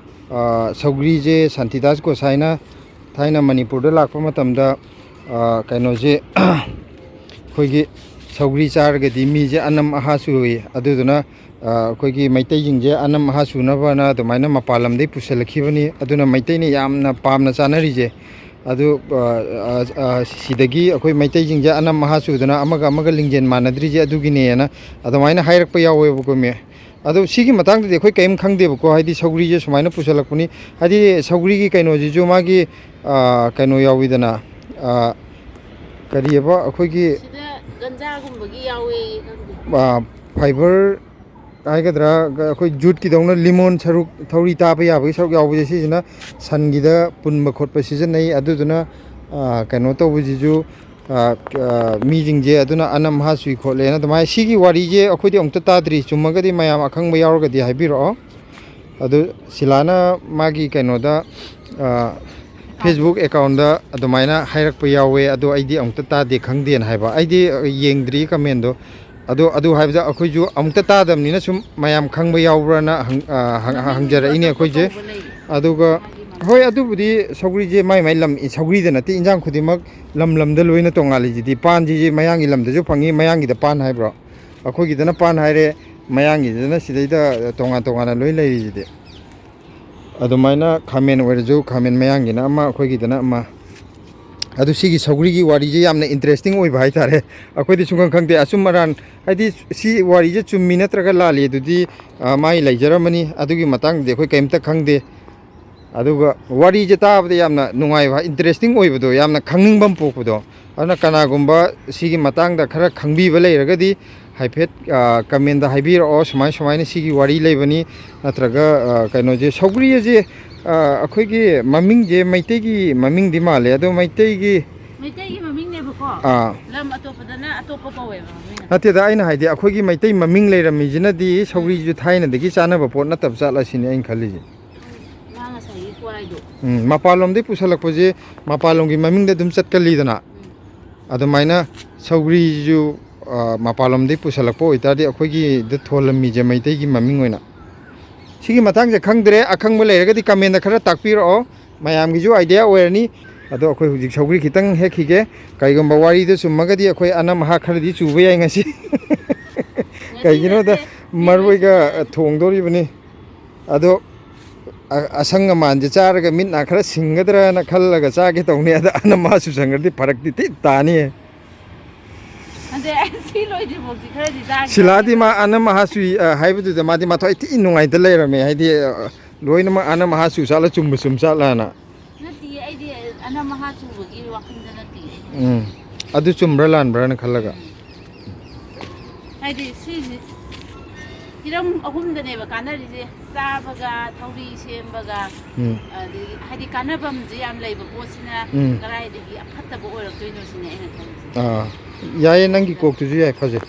ꯑꯥ, ꯁꯧꯒ꯭ꯔꯤꯁꯦ ꯁꯥꯟꯇꯤꯗꯥꯁ ꯒꯣꯁꯥꯏꯅ ꯊꯥꯏꯅ ꯃꯅꯤꯄꯨꯔꯗ ꯂꯥꯛꯄ ꯃꯇꯝꯗ ꯑ, ꯀꯩꯅꯣꯁꯦ, ꯑꯩꯈꯣꯏꯒꯤ ꯁꯧꯒ꯭ꯔꯤ ꯆꯥꯔꯒꯗꯤ ꯃꯤꯁꯦ ꯑꯅꯝ ꯑꯍꯥ ꯆꯨꯏ꯫ ꯑꯗꯨꯗꯨꯅ, ꯑ, ꯑꯩꯈꯣꯏꯒꯤ ꯃꯩꯇꯩꯁꯤꯡꯁꯦ ꯑꯅꯝ ꯑꯍꯥ ꯆꯨꯅꯕꯅ ꯑꯗꯨꯃꯥꯏꯅ ꯃꯄꯥꯟ ꯂꯝꯗꯒꯤ ꯄꯨꯁꯜꯂꯛꯈꯤꯕꯅꯤ꯫ ꯑꯗꯨꯅ ꯃꯩꯇꯩꯅ ꯌꯥꯝꯅ ꯄꯥꯝꯅ ꯆꯥꯅꯔꯤꯁꯦ꯫ ꯑꯗꯨ, ꯑ, ꯑ, ꯑ, ꯁꯤꯗꯒꯤ ꯑꯩꯈꯣꯏ ꯃꯩꯇꯩꯁꯤꯡꯁꯦ ꯑꯅꯝ ꯑꯍꯥ ꯆꯨꯗꯅ ꯑꯃꯒ ꯑꯃꯒ ꯂꯤꯡꯖꯦꯜ ꯃꯥꯟꯅꯗ꯭ꯔꯤꯁꯦ ꯑꯗꯨꯒꯤꯅꯦꯅ ꯑꯗꯨꯃꯥꯏꯅ ꯍꯥꯏꯔꯛꯄ ꯌꯥꯎꯋꯦꯕꯀꯣ, ꯃꯦ꯫ ꯑꯗꯣ ꯁꯤꯒꯤ ꯃꯇꯥꯡꯗꯗꯤ ꯑꯩꯈꯣꯏ ꯀꯔꯤꯝ ꯈꯪꯗꯦꯕꯀꯣ, ꯍꯥꯏꯗꯤ ꯁꯧꯒ꯭ꯔꯤꯁꯦ ꯁꯨꯃꯥꯏꯅ ꯄꯨꯁꯜꯂꯛꯄꯅꯤ꯫ ꯍꯥꯏꯗꯤ ꯁꯧꯒ꯭ꯔꯤꯒꯤ ꯀꯩꯅꯣꯁꯤꯁꯨ ꯃꯥꯒꯤ, ꯑ, ꯀꯩꯅꯣ ꯌꯥꯎꯋꯤꯗꯅ, ꯑ, ꯀꯔꯤꯑꯕ ꯑꯩꯈꯣꯏꯒꯤ, ꯁꯤꯗ ꯒꯟꯖꯥꯒꯨꯝꯕꯒꯤ ꯌꯥꯎꯋꯦ ꯈꯪꯗꯦ꯫ ꯑ, ꯐꯥꯏꯕꯔ ꯍꯥꯏꯒꯗ꯭ꯔꯥ, ꯑꯩꯈꯣꯏ ꯖꯨꯠꯀꯤꯗꯧꯅ ꯂꯤꯃꯣꯟ ꯁꯔꯨꯛ, ꯊꯧꯔꯤ ꯇꯥꯕ ꯌꯥꯕꯒꯤ ꯁꯔꯨꯛ ꯌꯥꯎꯕꯁꯦ, ꯁꯤꯁꯤꯅ ꯁꯟꯒꯤꯗ ꯄꯨꯟꯕ ꯈꯣꯠꯄ ꯁꯤꯖꯤꯟꯅꯩ꯫ ꯑꯗꯨꯗꯨꯅ, ꯑ, ꯀꯩꯅꯣ ꯇꯧꯕꯁꯤꯁꯨ, ꯑ, ꯑ, ꯃꯤꯁꯤꯡꯁꯦ ꯑꯗꯨꯅ ꯑꯅꯝ ꯑꯍꯥ ꯆꯨꯏ ꯈꯣꯠꯂꯦꯅ ꯑꯗꯨꯃꯥꯏꯅ꯫ ꯁꯤꯒꯤ ꯋꯥꯔꯤꯁꯦ ꯑꯩꯈꯣꯏꯗꯤ ꯑꯃꯨꯛꯇ ꯇꯥꯗ꯭ꯔꯤ꯫ ꯆꯨꯝꯃꯒꯗꯤ ꯃꯌꯥꯝ ꯑꯈꯪꯕ ꯌꯥꯎꯔꯒꯗꯤ ꯍꯥꯏꯕꯤꯔꯛꯑꯣ꯫ ꯑꯗꯨ ꯁꯤꯂꯥꯅ ꯃꯥꯒꯤ ꯀꯩꯅꯣꯗ, ꯑ, Facebook account-ꯇ ꯑꯗꯨꯃꯥꯏꯅ ꯍꯥꯏꯔꯛꯄ ꯌꯥꯎꯋꯦ, ꯑꯗꯣ ꯑꯩꯗꯤ ꯑꯃꯨꯛꯇ ꯇꯥꯗꯦ, ꯈꯪꯗꯦꯅ ꯍꯥꯏꯕ꯫ ꯑꯩꯗꯤ ꯌꯦꯡꯗ꯭ꯔꯤ comment-ꯗꯣ꯫ ꯑꯗꯣ ꯑꯗꯨ ꯍꯥꯏꯕꯗ ꯑꯩꯈꯣꯏꯁꯨ ꯑꯃꯨꯛꯇ ꯇꯥꯗꯕꯅꯤꯅ ꯁꯨꯝ ꯃꯌꯥꯝ ꯈꯪꯕ ꯌꯥꯎꯕ꯭ꯔꯅ ꯍꯪ-, ꯑ, ꯍꯪ-, ꯃꯃꯤꯡꯁꯨ ꯍꯪꯖꯔꯛꯏꯅꯦ ꯑꯇꯣꯞꯄ ꯑꯩꯈꯣꯏꯁꯦ꯫ ꯀꯧꯕ ꯂꯩ꯫ ꯑꯗꯨꯒ, ꯃꯥꯒꯤ ꯃꯃꯤꯡ꯫ ꯍꯣꯏ, ꯑꯗꯨꯕꯨꯗꯤ ꯁꯧꯒ꯭ꯔꯤꯁꯦ ꯃꯥꯏ ꯃꯥꯏ ꯂꯝ, ꯁꯧꯒ꯭ꯔꯤꯗ ꯅꯠꯇꯦ, ꯏꯟꯖꯥꯡ ꯈꯨꯗꯤꯡꯃꯛ ꯂꯝ ꯂꯝꯗ ꯂꯣꯏꯅ ꯇꯣꯡꯉꯥꯜꯂꯤꯁꯤꯗꯤ꯫ ꯄꯥꯟꯁꯤꯁꯦ ꯃꯌꯥꯡꯒꯤ ꯂꯝꯗꯁꯨ ꯐꯪꯉꯤ, ꯃꯌꯥꯡꯒꯤꯗ ꯄꯥꯟ ꯍꯥꯏꯕ꯭ꯔꯣ? ꯑꯩꯈꯣꯏꯒꯤꯗꯅ ꯄꯥꯟ ꯍꯥꯏꯔꯦ, ꯃꯌꯥꯡꯒꯤꯗꯅ ꯁꯤꯗꯩꯗ ꯇꯣꯉꯥꯟ ꯇꯣꯉꯥꯟꯅ ꯂꯣꯏ ꯂꯩꯔꯤꯁꯤꯗꯤ꯫ ꯑꯗꯨꯃꯥꯏꯅ ꯈꯥꯃꯦꯟ ꯑꯣꯏꯔꯁꯨ, ꯈꯥꯃꯦꯟ ꯃꯌꯥꯡꯒꯤꯅ ꯑꯃ, ꯑꯩꯈꯣꯏꯒꯤꯗꯅ ꯑꯃ꯫ ꯑꯗꯨ ꯁꯤꯒꯤ ꯁꯧꯒ꯭ꯔꯤꯒꯤ ꯋꯥꯔꯤꯁꯦ ꯌꯥꯝꯅ interesting ꯑꯣꯏꯕ ꯍꯥꯏꯇꯥꯔꯦ꯫ ꯑꯩꯈꯣꯏꯗꯤ ꯁꯨꯡꯈꯪ ꯈꯪꯗꯦ꯫ ꯑꯆꯨꯝ ꯑꯔꯥꯟ, ꯍꯥꯏꯗꯤ ꯁꯤ ꯋꯥꯔꯤꯁꯦ ꯆꯨꯝꯃꯤ ꯅꯠꯇ꯭ꯔꯒ ꯂꯥꯜꯂꯤ ꯑꯗꯨꯗꯤ, ꯑ, ꯃꯥꯒꯤ ꯂꯩꯖꯔꯝꯃꯅꯤ꯫ ꯑꯗꯨꯒꯤ ꯃꯇꯥꯡꯗꯗꯤ ꯑꯩꯈꯣꯏ ꯀꯔꯤꯝꯇ ꯈꯪꯗꯦ꯫ ꯑꯗꯨꯒ ꯋꯥꯔꯤꯁꯦ ꯇꯥꯕꯗ ꯌꯥꯝꯅ ꯅꯨꯡꯉꯥꯏꯕ, interesting ꯑꯣꯏꯕꯗꯣ, ꯌꯥꯝꯅ ꯈꯪꯅꯤꯡꯕ ꯑꯃ ꯄꯣꯛꯄꯗꯣ꯫ ꯑꯗꯨꯅ ꯀꯅꯥꯒꯨꯝꯕ ꯁꯤꯒꯤ ꯃꯇꯥꯡꯗ ꯈꯔ ꯈꯪꯕꯤꯕ ꯂꯩꯔꯒꯗꯤ ꯍꯥꯏꯐꯦꯠ, ꯑ, comment-ꯇ ꯍꯥꯏꯕꯤꯔꯛꯑꯣ, "ꯁꯨꯃꯥꯏ ꯁꯨꯃꯥꯏꯅ ꯁꯤꯒꯤ ꯋꯥꯔꯤ ꯂꯩꯕꯅꯤ", ꯅꯠꯇ꯭ꯔꯒ, ꯑ, ꯀꯩꯅꯣꯁꯦ, ꯁꯧꯒ꯭ꯔꯤ ꯑꯁꯦ, ꯑ, ꯑꯩꯈꯣꯏꯒꯤ ꯃꯃꯤꯡꯁꯦ ꯃꯩꯇꯩꯒꯤ ꯃꯃꯤꯡꯗꯤ ꯃꯥꯜꯂꯦ, ꯑꯗꯣ ꯃꯩꯇꯩꯒꯤ ꯃꯩꯇꯩꯒꯤ ꯃꯃꯤꯡꯅꯦꯕꯀꯣ꯫ ꯑꯥ꯫ ꯂꯝ ꯑꯇꯣꯞꯄꯗꯅ ꯑꯇꯣꯞꯄ ꯀꯧꯋꯦꯕ ꯃꯃꯤꯡ꯫ ꯅꯠꯇꯦꯗ, ꯑꯩꯅ ꯍꯥꯏꯗꯤ ꯑꯩꯈꯣꯏꯒꯤ ꯃꯩꯇꯩ ꯃꯃꯤꯡ ꯂꯩꯔꯝꯃꯤꯁꯤꯅꯗꯤ ꯁꯧꯒ꯭ꯔꯤꯁꯨ ꯊꯥꯏꯅꯗꯒꯤ ꯆꯥꯅꯕ ꯄꯣꯠ ꯅꯠꯇꯕ ꯖꯥꯠꯂ ꯁꯤꯅꯤ ꯑꯩꯅ ꯈꯜꯂꯤꯁꯦ꯫ ꯃꯥ ꯉꯁꯥꯏꯒꯤ ꯀ꯭ꯋꯥꯏꯗꯣ꯫ ꯎꯝ, ꯃꯄꯥꯟꯂꯣꯝꯗꯒꯤ ꯄꯨꯁꯜꯂꯛꯄꯁꯦ ꯃꯄꯥꯟꯂꯣꯝꯒꯤ ꯃꯃꯤꯡꯗ ꯑꯗꯨꯝ ꯆꯠꯀꯜꯂꯤꯗꯅ꯫ ꯎꯝ꯫ ꯑꯗꯨꯃꯥꯏꯅ ꯁꯧꯒ꯭ꯔꯤꯁꯨ, ꯑ, ꯃꯄꯥꯟꯂꯣꯝꯗꯒꯤ ꯄꯨꯁꯜꯂꯛꯄ ꯑꯣꯏꯇꯥꯔꯗꯤ ꯑꯩꯈꯣꯏꯒꯤꯗ ꯊꯣꯜꯂꯝꯃꯤꯁꯦ ꯃꯩꯇꯩꯒꯤ ꯃꯃꯤꯡ ꯑꯣꯏꯅ꯫ ꯁꯤꯒꯤ ꯃꯇꯥꯡꯁꯦ ꯈꯪꯗ꯭ꯔꯦ, ꯑꯈꯪꯕ ꯂꯩꯔꯒꯗꯤ comment-ꯇ ꯈꯔ ꯇꯥꯛꯄꯤꯔꯛꯑꯣ, ꯃꯌꯥꯝꯒꯤꯁꯨ idea ꯑꯣꯏꯔꯅꯤ꯫ ꯑꯗꯣ ꯑꯩꯈꯣꯏ ꯍꯧꯖꯤꯛ ꯁꯧꯒ꯭ꯔꯤ ꯈꯤꯇꯪ ꯍꯦꯛꯈꯤꯒꯦ꯫ ꯀꯩꯒꯨꯝꯕ ꯋꯥꯔꯤꯗ ꯆꯨꯝꯃꯒꯗꯤ ꯑꯩꯈꯣꯏ ꯑꯅꯝ ꯑꯍꯥ ꯈꯔꯗꯤ ꯆꯨꯕ ꯌꯥꯏ ꯉꯁꯤ꯫ ꯀꯩꯒꯤꯅꯣꯗ ꯅꯠꯇꯦ, ꯃꯔꯣꯏꯒ ꯊꯣꯡꯗꯣꯔꯤꯕꯅꯤ꯫ ꯑꯗꯣ ꯑ-, ꯑꯁꯪ ꯑꯃꯥꯟꯁꯦ ꯆꯥꯔꯒ ꯃꯤꯠ ꯅꯥ ꯈꯔ ꯁꯤꯡꯒꯗ꯭ꯔꯅ ꯈꯜꯂꯒ ꯆꯥꯒꯦ ꯇꯧꯅꯤ꯫ ꯑꯗ ꯑꯅꯝ ꯑꯍꯥ ꯆꯨꯁꯟꯈ꯭ꯔꯗꯤ ꯐꯔꯛꯇꯤ ꯊꯤ ꯇꯥꯅꯤꯌꯦ꯫ ꯑꯗꯩ ꯑꯩ ꯁꯤ ꯂꯣꯏꯗ꯭ꯔꯤꯐꯥꯎꯗꯤ ꯈꯔꯗꯤ ꯆꯥꯈꯤꯗꯕꯅꯦ꯫ ꯁꯤꯂꯥꯗꯤ ꯃꯥ ꯑꯅꯝ ꯑꯍꯥ ꯆꯨꯏ, ꯑ, ꯍꯥꯏꯕꯗꯨꯗ ꯃꯥꯗꯤ ꯃꯊ꯭ꯋꯥꯏ ꯊꯤ ꯅꯨꯡꯉꯥꯏꯇ ꯂꯩꯔꯝꯃꯦ꯫ ꯍꯥꯏꯗꯤ, ꯑ, ꯂꯣꯏꯅꯃꯛ ꯑꯅꯝ ꯑꯍꯥ ꯆꯨ ꯆꯥꯠꯂ ꯆꯨꯝꯕ ꯆꯨꯝ ꯆꯥꯠꯂꯅ꯫ ꯅꯠꯇꯤꯌꯦ, ꯑꯩꯗꯤ ꯑꯅꯝ ꯑꯍꯥ ꯆꯨꯕꯒꯤ ꯋꯥꯈꯜꯗ ꯅꯠꯇꯤꯌꯦ꯫ ꯎꯝ꯫ ꯑꯗꯨ ꯆꯨꯝꯕ꯭ꯔꯥ ꯂꯥꯟꯕ꯭ꯔꯥꯅ ꯈꯜꯂꯒ꯫ ꯎꯝ꯫ ꯍꯥꯏꯗꯤ ꯁꯤꯁꯤ ꯍꯤꯔꯝ ꯑꯍꯨꯝꯗꯅꯦꯕ ꯀꯥꯟꯅꯔꯤꯁꯦ, ꯆꯥꯕꯒ, ꯊꯧꯔꯤ ꯁꯦꯝꯕꯒ, ꯎꯝ꯫ ꯑꯗꯒꯤ ꯍꯥꯏꯗꯤ ꯀꯥꯟꯅꯐꯝꯁꯦ ꯌꯥꯝ ꯂꯩꯕ ꯄꯣꯠꯁꯤꯅ ꯎꯝ꯫ ꯀꯗꯥꯏꯗꯒꯤ ꯑꯐꯠꯇꯕ ꯑꯣꯏꯔꯛꯇꯣꯏꯅꯣ ꯁꯤꯅꯦ ꯑꯩꯅ ꯈꯜꯂꯤꯁꯦ꯫ ꯑꯥ, ꯌꯥꯏꯌꯦ, ꯅꯪꯒꯤ ꯀꯣꯛꯇꯨꯁꯨ ꯌꯥꯏ, ꯐꯖꯩ꯫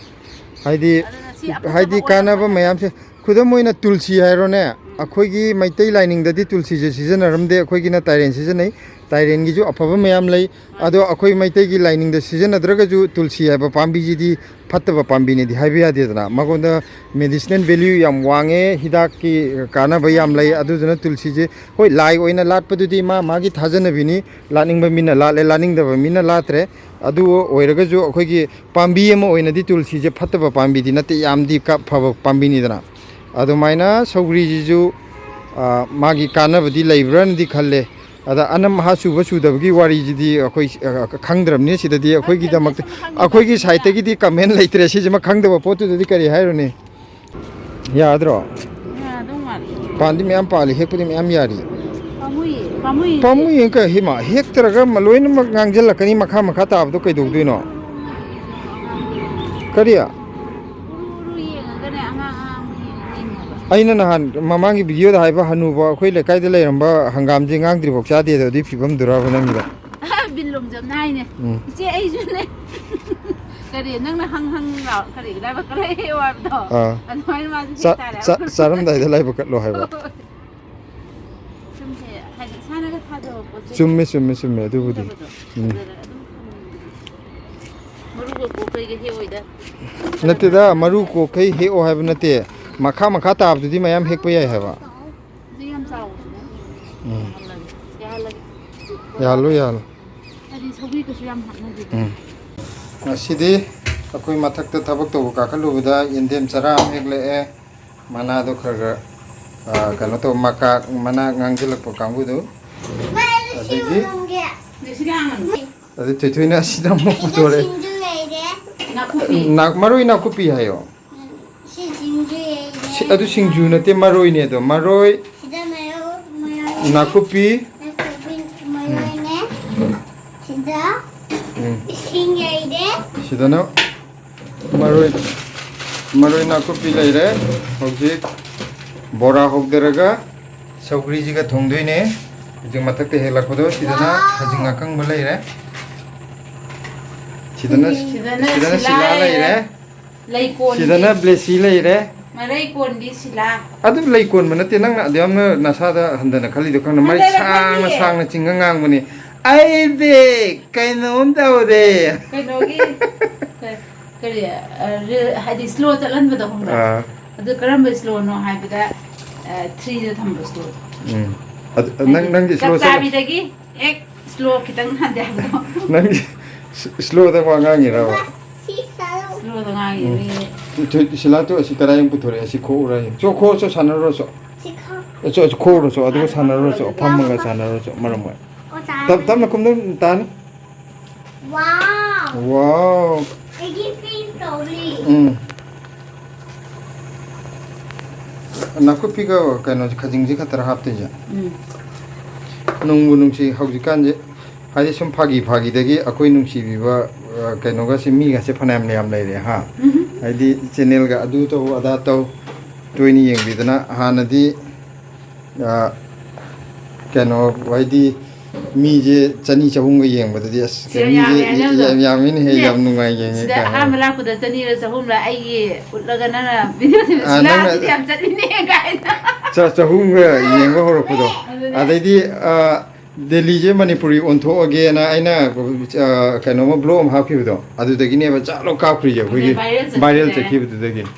ꯍꯥꯏꯗꯤ, ꯑꯗꯨꯅ ꯁꯤ ꯑꯐꯠꯇꯕ ꯍꯥꯏꯗꯤ ꯑꯣꯏꯔꯛꯄ ꯀꯥꯟꯅꯕ ꯃꯌꯥꯝꯁꯦ, ꯈꯨꯗꯝ ꯑꯣꯏꯅ ꯇꯨꯜꯁꯤ ꯍꯥꯏꯔꯣꯅꯦ, ꯎꯝ꯫ ꯑꯩꯈꯣꯏꯒꯤ ꯃꯩꯇꯩ ꯂꯥꯏꯅꯤꯡꯗꯗꯤ ꯇꯨꯜꯁꯤꯁꯦ ꯁꯤꯖꯤꯟꯅꯔꯝꯗꯦ, ꯑꯩꯈꯣꯏꯒꯤꯅ ꯇꯥꯏꯔꯦꯟ ꯁꯤꯖꯤꯟꯅꯩ꯫ ꯇꯥꯏꯔꯦꯟꯒꯤꯁꯨ ꯑꯐꯕ ꯃꯌꯥꯝ ꯂꯩ꯫ ꯃꯥꯅꯤ꯫ ꯑꯗꯣ ꯑꯩꯈꯣꯏ ꯃꯩꯇꯩꯒꯤ ꯂꯥꯏꯅꯤꯡꯗ ꯁꯤꯖꯤꯟꯅꯗ꯭ꯔꯒꯁꯨ ꯇꯨꯜꯁꯤ ꯍꯥꯏꯕ ꯄꯥꯝꯕꯤꯁꯤꯗꯤ ꯐꯠꯇꯕ ꯄꯥꯝꯕꯤꯅꯤꯗꯤ ꯍꯥꯏꯕ ꯌꯥꯗꯦꯗꯅ꯫ ꯃꯉꯣꯟꯗ medicinal value ꯌꯥꯝ ꯋꯥꯡꯉꯦ, ꯍꯤꯗꯥꯛꯀꯤ ꯀꯥꯟꯅꯕ ꯌꯥꯝ ꯃꯥꯅꯤ, ꯂꯩ꯫ ꯃꯥꯅꯤ꯫ ꯑꯗꯨꯗꯨꯅ ꯇꯨꯜꯁꯤꯁꯦ, ꯍꯣꯏ, ꯂꯥꯏ ꯑꯣꯏꯅ ꯂꯥꯠꯄꯗꯨꯗꯤ ꯃꯥ ꯃꯥꯒꯤ ꯊꯥꯖꯅꯕꯤꯅꯤ, ꯂꯥꯠꯅꯤꯡꯕ ꯃꯤꯅ ꯂꯥꯠꯂꯦ, ꯂꯥꯠꯅꯤꯡꯗꯕ ꯃꯤꯅ ꯂꯥꯠꯇ꯭ꯔꯦ꯫ ꯑꯗꯨ ꯑꯣꯏꯔꯒꯁꯨ ꯑꯩꯈꯣꯏꯒꯤ ꯄꯥꯝꯕꯤ ꯑꯃ ꯑꯣꯏꯅꯗꯤ ꯇꯨꯜꯁꯤꯁꯦ ꯐꯠꯇꯕ ꯄꯥꯝꯕꯤꯗꯤ ꯅꯠꯇꯦ, ꯌꯥꯝꯗꯤ ꯀ-, ꯐꯕ ꯄꯥꯝꯕꯤꯅꯤꯗꯅ꯫ ꯑꯗꯨꯃꯥꯏꯅ ꯁꯧꯒ꯭ꯔꯤꯁꯤꯁꯨ, ꯑ, ꯃꯥꯒꯤ ꯀꯥꯟꯅꯕꯗꯤ ꯂꯩꯕ꯭ꯔꯅꯗꯤ ꯈꯜꯂꯦ꯫ ꯑꯗ ꯑꯅꯝ ꯑꯍꯥ ꯆꯨꯕ ꯆꯨꯗꯕꯒꯤ ꯋꯥꯔꯤꯁꯤꯗꯤ ꯑꯩꯈꯣꯏ, ꯑ, ꯈꯪꯗ꯭ꯔꯕꯅꯤ꯫ ꯁꯤꯗꯗꯤ ꯑꯩꯈꯣꯏꯒꯤꯗꯃꯛꯇ, ꯈꯪꯗ꯭ꯔꯕꯅꯤ, ꯁꯨꯝ ꯍꯪꯉꯤꯕ ꯑꯩꯈꯣꯏꯒꯤ ꯃꯤꯅ꯫ Side-ꯇꯒꯤꯗꯤ comment ꯂꯩꯇ꯭ꯔꯦ꯫ ꯁꯤꯁꯤꯃ ꯈꯪꯗꯕ ꯄꯣꯠꯇꯨꯗꯗꯤ ꯀꯔꯤ ꯍꯥꯏꯔꯨꯅꯤ? ꯌꯥꯗ꯭ꯔꯣ? ꯌꯥꯗꯧ ꯃꯥꯜꯂꯦ꯫ ꯄꯥꯟꯗꯤ ꯃꯌꯥꯝ ꯄꯥꯜꯂꯤ, ꯍꯦꯛꯄꯗꯤ ꯃꯌꯥꯝ ꯌꯥꯔꯤ꯫ ꯄꯥꯝꯃꯨꯏꯌꯦ, ꯄꯥꯝꯃꯨꯏꯌꯦ꯫ ꯄꯥꯝꯃꯨꯏꯌꯦ ꯀꯩ, ꯍꯦꯃꯥ, ꯍꯦꯛꯇ꯭ꯔꯒ ꯃ-, ꯂꯣꯏꯅꯃꯛ ꯉꯥꯡꯁꯤꯜꯂꯛꯀꯅꯤ, ꯃꯈꯥ ꯃꯈꯥ ꯇꯥꯕꯗꯣ ꯀꯩꯗꯧꯗꯣꯏꯅꯣ? ꯀꯔꯤ? ꯎꯔꯨ ꯎꯔꯨ ꯌꯦꯡꯉꯒꯅꯦ, ꯑꯉꯥꯡ ꯑꯉꯥꯡꯕ ꯌꯦꯡꯉ ꯂꯩꯅꯦꯕ꯫ ꯑꯩꯅ ꯅꯍꯥꯟ ꯃꯃꯥꯡꯒꯤ video-ꯗ ꯍꯥꯏꯕ ꯍꯅꯨꯕ ꯑꯩꯈꯣꯏ ꯂꯩꯀꯥꯏꯗ ꯂꯩꯔꯝꯕ ꯍꯪꯒꯥꯝꯁꯦ ꯉꯥꯡꯗ꯭ꯔꯤꯐꯥꯎ ꯆꯥꯗꯦꯗꯣ, ꯑꯗꯨꯒꯤ ꯐꯤꯕꯝꯗꯨꯔꯕ ꯅꯪꯒꯤꯗꯣ? ꯕꯤꯜ ꯂꯣꯝꯖꯝꯅ ꯍꯥꯏꯅꯦ꯫ ꯎꯝ꯫ "ꯏꯆꯦ, ꯑꯩꯁꯨꯅꯦ"꯫ ꯀꯔꯤ, ꯅꯪꯅ ꯍꯪ ꯍꯪ ꯂꯥꯎ-, ꯀꯔꯤ, ꯂꯥꯏꯕꯛ ꯀꯠꯂꯛꯑꯦ ꯍꯥꯏꯕꯗꯣ? ꯑꯥ꯫ ꯑꯗꯨꯃꯥꯏꯅ ꯃꯥꯁꯨ ꯆꯥ-, ꯍꯦꯛ ꯇꯥꯔꯦ꯫ ꯆꯥ-, ꯆꯥꯔꯝꯗꯥꯏꯗ ꯂꯥꯏꯕꯛ ꯀꯠꯂꯣ ꯍꯥꯏꯕ꯫ ꯍꯣꯏ꯫ ꯁꯨꯝ ꯍꯦꯛ, ꯍꯥꯏꯗꯤ, ꯏꯁꯥꯅꯒ ꯊꯥꯖꯕ ꯄꯣꯠꯁꯦ ꯆꯨꯝꯃꯦ, ꯆꯨꯝꯃꯦ, ꯆꯨꯝꯃꯦ, ꯑꯗꯨꯕꯨꯗꯤ꯫ ꯈꯪꯗꯕꯗꯣ꯫ ꯎꯝ꯫ ꯑꯗꯨꯗ ꯑꯗꯨꯝ ꯊꯝꯅꯤꯡꯕꯗꯣ꯫ ꯃꯔꯨꯒ ꯀꯣꯛꯀꯩꯒ ꯍꯦꯛꯑꯣꯏꯗ꯫ ꯅꯠꯇꯦꯗ, ꯃꯔꯨ ꯀꯣꯛꯈꯩ ꯍꯦꯛꯑꯣ ꯍꯥꯏꯕ ꯅꯠꯇꯦ꯫ ꯃꯈꯥ, ꯃꯈꯥ ꯇꯥꯕꯗꯨꯗꯤ ꯃꯌꯥꯝ ꯍꯦꯛꯄ ꯌꯥꯏ ꯍꯥꯏꯕ꯫ ꯑꯗꯨ ꯌꯥꯝ ꯆꯥꯎꯕꯁꯨ ꯅꯠꯇꯦ꯫ ꯎꯝ꯫ ꯌꯥꯍꯜꯂꯒꯦ꯫ ꯌꯥꯍꯜꯂꯒꯦ꯫ ꯌꯥꯜꯂꯨ, ꯌꯥꯜꯂꯨ꯫ ꯍꯥꯏꯗꯤ ꯁꯧꯒ꯭ꯔꯤ ꯀꯩꯁꯨ ꯌꯥꯝ ꯍꯥꯞꯅꯗꯦ꯫ ꯎꯝ꯫ ꯉꯁꯤꯗꯤ ꯑꯩꯈꯣꯏ ꯃꯊꯛꯇ ꯊꯕꯛ ꯇꯧꯕ ꯀꯥꯈꯠꯂꯨꯕꯗ ꯌꯦꯟꯗꯦꯝ ꯆꯔꯥ ꯑꯃ ꯍꯦꯛꯂꯛꯑꯦ꯫ ꯃꯅꯥꯗꯣ ꯈꯔ ꯈꯔ, ꯑ, ꯀꯩꯅꯣ ꯇꯧ, ꯃꯀꯥ ꯃꯅꯥ ꯉꯥꯡꯁꯤꯜꯂꯛꯄ ꯀꯥꯡꯕꯨꯗꯨ꯫ ꯑꯗꯒꯤ ꯑꯗꯩ ꯊꯣꯏꯊꯣꯏꯅ ꯑꯁꯤꯗ ꯑꯃꯨꯛ ꯄꯨꯊꯣꯔꯛꯑꯦ꯫ ꯁꯤꯡꯖꯨ ꯂꯩꯔꯦ꯫ ꯅꯥꯀꯨꯞꯄꯤ꯫ ꯅꯥ-, ꯃꯔꯣꯏ ꯅꯥꯀꯨꯞꯄꯤ ꯍꯥꯏꯌꯣ꯫ ꯎꯝ, ꯁꯤ ꯁꯤꯡꯖꯨ ꯂꯩꯔꯦ꯫ ꯁꯤ, ꯑꯗꯨ ꯁꯤꯡꯖꯨ ꯅꯠꯇꯦ, ꯃꯔꯣꯏꯅꯦ ꯑꯗꯣ꯫ ꯃꯔꯣꯏ, ꯁꯤꯗ ꯃꯔꯣꯏ, ꯃꯔꯣꯏ, ꯅꯥꯀꯨꯞꯄꯤ꯫ ꯅꯥꯀꯨꯞꯄꯤ, ꯎꯝ꯫ ꯃꯔꯣꯏꯅꯦ꯫ ꯁꯤꯗ ꯎꯝ꯫ ꯏꯁꯤꯡ ꯂꯩꯔꯦ꯫ ꯁꯤꯗꯅ ꯃꯔꯣꯏ, ꯃꯔꯣꯏ ꯅꯥꯀꯨꯞꯄꯤ ꯂꯩꯔꯦ꯫ ꯍꯧꯖꯤꯛ ꯕꯣꯔꯥ ꯍꯧꯗꯔꯒ ꯁꯧꯒ꯭ꯔꯤꯁꯤꯒ ꯊꯣꯡꯗꯣꯏꯅꯦ꯫ ꯍꯧꯖꯤꯛ ꯃꯊꯛꯇ ꯍꯦꯛꯂꯛꯄꯗꯣ ꯁꯤꯗꯅ ꯋꯥꯎ! ꯈꯥꯖꯤꯡ ꯑꯀꯪꯕ ꯂꯩꯔꯦ꯫ ꯁꯤꯗꯅ, ꯁꯤꯗꯅ ꯁꯤꯗꯅ ꯁꯤꯂꯥ ꯁꯤꯂꯥ ꯂꯩꯔꯦ꯫ ꯂꯩꯔꯦ꯫ ꯂꯩꯀꯣꯟꯗꯤ ꯁꯤꯗꯅ ꯕ꯭ꯂꯦꯁꯤ ꯂꯩꯔꯦ꯫ ꯃꯔꯩꯀꯣꯟꯗꯤ ꯁꯤꯂꯥ꯫ ꯑꯗꯨ ꯂꯩꯀꯣꯟꯕ ꯅꯠꯇꯦ, ꯅꯪꯅ ꯑꯗꯨ ꯌꯥꯝꯅ ꯅꯁꯥꯗ ꯍꯟꯊꯅ ꯈꯜꯂꯤꯗꯣ ꯈꯪꯗꯦ꯫ ꯃꯔꯩ ꯍꯟꯊꯅ ꯁꯥꯡꯅ ꯈꯜꯂꯤꯌꯦ꯫ ꯁꯥꯡꯅ ꯆꯤꯡꯉ ꯉꯥꯡꯕꯅꯤ꯫ ꯑꯩꯗꯤ ꯀꯩꯅꯣꯝ ꯇꯧꯔꯦ꯫ ꯀꯩꯅꯣꯒꯤ, ꯀ-, ꯀꯔꯤ, ꯑ, ꯔꯤ-, ꯍꯥꯏꯗꯤ slow ꯆꯠꯍꯟꯕꯗꯣ ꯈꯪꯕ꯭ꯔꯥ? ꯑꯥ꯫ ꯑꯗꯨ ꯀꯔꯝꯕ slowꯅꯣ ꯍꯥꯏꯕꯗ, ꯑ, threeꯗ ꯊꯝꯕ slowꯗꯣ꯫ ꯎꯝ꯫ ꯑꯗꯨ, ꯅꯪ, ꯍꯥꯏꯗꯤ ꯅꯪꯒꯤ slow ꯆꯞ ꯆꯠꯂ- ꯆꯥꯕꯤꯗꯒꯤ ꯍꯦꯛ slow ꯈꯤꯇꯪ ꯍꯟꯊꯕꯗꯣ꯫ ꯅꯪꯒꯤ ꯁ-, slowꯗ ꯋꯥ ꯉꯥꯡꯉꯤꯔꯕ? Slowꯗ ꯉꯥꯡꯉꯤꯅꯦ꯫ ꯎꯝ꯫ ꯁꯤ-, ꯁꯤꯂꯥ ꯇꯨ ꯑꯁꯤ ꯀꯗꯥꯏ ꯄꯨꯊꯣꯔꯛꯑꯦ? ꯑꯁꯤ ꯈꯣꯛꯎꯔ ꯌꯦꯡ-, ꯆꯣ, ꯈꯣꯛꯑꯣ ꯆꯣ, ꯁꯥꯟꯅꯔꯨꯔꯣ ꯆꯣ꯫ ꯁꯤ ꯈꯣꯛ-, ꯑ, ꯆꯣ, ꯆꯣ, ꯈꯣꯛꯎꯔꯣ ꯆꯣ, ꯑꯗꯨꯒ ꯁꯥꯟꯅꯔꯨꯔꯣ ꯆꯣ, ꯐꯝꯃꯒ ꯁꯥꯟꯅꯔꯨꯔꯣ ꯆꯣ, ꯃꯔꯝ ꯑꯣꯏ꯫ ꯑꯣꯖꯥ꯫ ꯇꯞ-, ꯇꯞꯅ ꯀꯨꯝꯗꯧ ꯇꯥꯅꯤ꯫ Wow! Wow! ꯑꯩꯒꯤ face ꯇꯧꯔꯤ꯫ ꯎꯝ꯫ ꯅꯥꯀꯨꯞꯄꯤꯒ ꯀꯩꯅꯣꯁꯦ, ꯈꯥꯖꯤꯡꯁꯦ ꯈꯛꯇꯔ ꯍꯥꯞꯇꯣꯏꯁꯦ? ꯎꯝ꯫ ꯅꯨꯡꯕꯨ ꯅꯨꯡꯁꯤ ꯍꯧꯖꯤꯛꯀꯥꯟꯁꯦ, ꯍꯥꯏꯗꯤ ꯁꯨꯝ ꯐꯥꯒꯤ ꯐꯥꯒꯤꯗꯒꯤ ꯑꯩꯈꯣꯏ ꯅꯨꯡꯁꯤꯕꯤꯕ, ꯑ, ꯀꯩꯅꯣꯒꯁꯦ, ꯃꯤꯒꯁꯦ ꯐꯅꯌꯥꯝ ꯌꯥꯝ ꯂꯩꯔꯦ ꯍꯥ? ꯎꯝ꯫ ꯍꯥꯏꯗꯤ channelꯒ ꯑꯗꯨ ꯇꯧ ꯑꯗꯥ ꯇꯧ ꯇꯣꯏꯅ ꯌꯦꯡꯕꯤꯗꯅ, ꯍꯥꯟꯅꯗꯤ ꯑ, ꯀꯩꯅꯣ, ꯍꯥꯏꯗꯤ ꯃꯤꯁꯦ ꯆꯅꯤ ꯆꯍꯨꯝꯒ ꯌꯦꯡꯕꯗꯗꯤ, "ꯑꯁ, ꯁꯤ ꯌꯥꯝ ꯃꯤꯁꯦ ꯌꯥꯝꯃꯦ ꯍꯥꯏꯅꯕꯗꯣ꯫ ꯌꯥꯝ ꯌꯥꯝꯃꯤꯅꯦꯍꯦ, ꯅꯦ, ꯌꯥꯝ ꯅꯨꯡꯉꯥꯏ ꯌꯦꯡꯉꯦ" ꯁꯤꯗ ꯀꯥꯏꯅ꯫ ꯑꯍꯥꯟꯕ ꯂꯥꯛꯄꯗ ꯆꯅꯤꯔ ꯆꯍꯨꯝꯔ ꯑꯩꯒꯤ ꯎꯠꯂꯒ ꯅꯪꯅ video ꯁꯦꯝꯕ ꯑ, ꯁꯤꯂꯥ ꯅꯪꯅ ꯑꯗꯨꯗꯤ ꯌꯥꯝ ꯆꯠꯃꯤꯟꯅꯩ ꯀꯥꯏꯅ꯫ ꯆ-, ꯆꯍꯨꯝꯒ ꯌꯦꯡꯕ ꯍꯧꯔꯛꯄꯗꯣ꯫ ꯑꯗꯨꯅꯦ꯫ ꯑꯗꯩꯗꯤ, ꯑ, ꯗꯦꯜꯂꯤꯁꯦ ꯃꯅꯤꯄꯨꯔꯤ ꯑꯣꯟꯊꯣꯛꯑꯒꯦꯅ ꯑꯩꯅ, ꯑ, ꯀꯩꯅꯣꯝꯃ vlog ꯑꯃ ꯍꯥꯞꯈꯤꯕꯗꯣ, ꯑꯗꯨꯗꯒꯤꯅꯦꯕ ꯆꯥꯛꯂꯥꯎ ꯀꯥꯞꯈ꯭ꯔꯤꯁꯦ ꯑꯩꯈꯣꯏꯒꯤ ꯑꯗꯨꯅꯦ, viral ꯆꯠꯈꯤꯕꯗꯨꯗꯒꯤ꯫ Viral ꯆꯠꯈꯤꯕꯗꯨꯗꯒꯤ꯫ ꯎꯝ꯫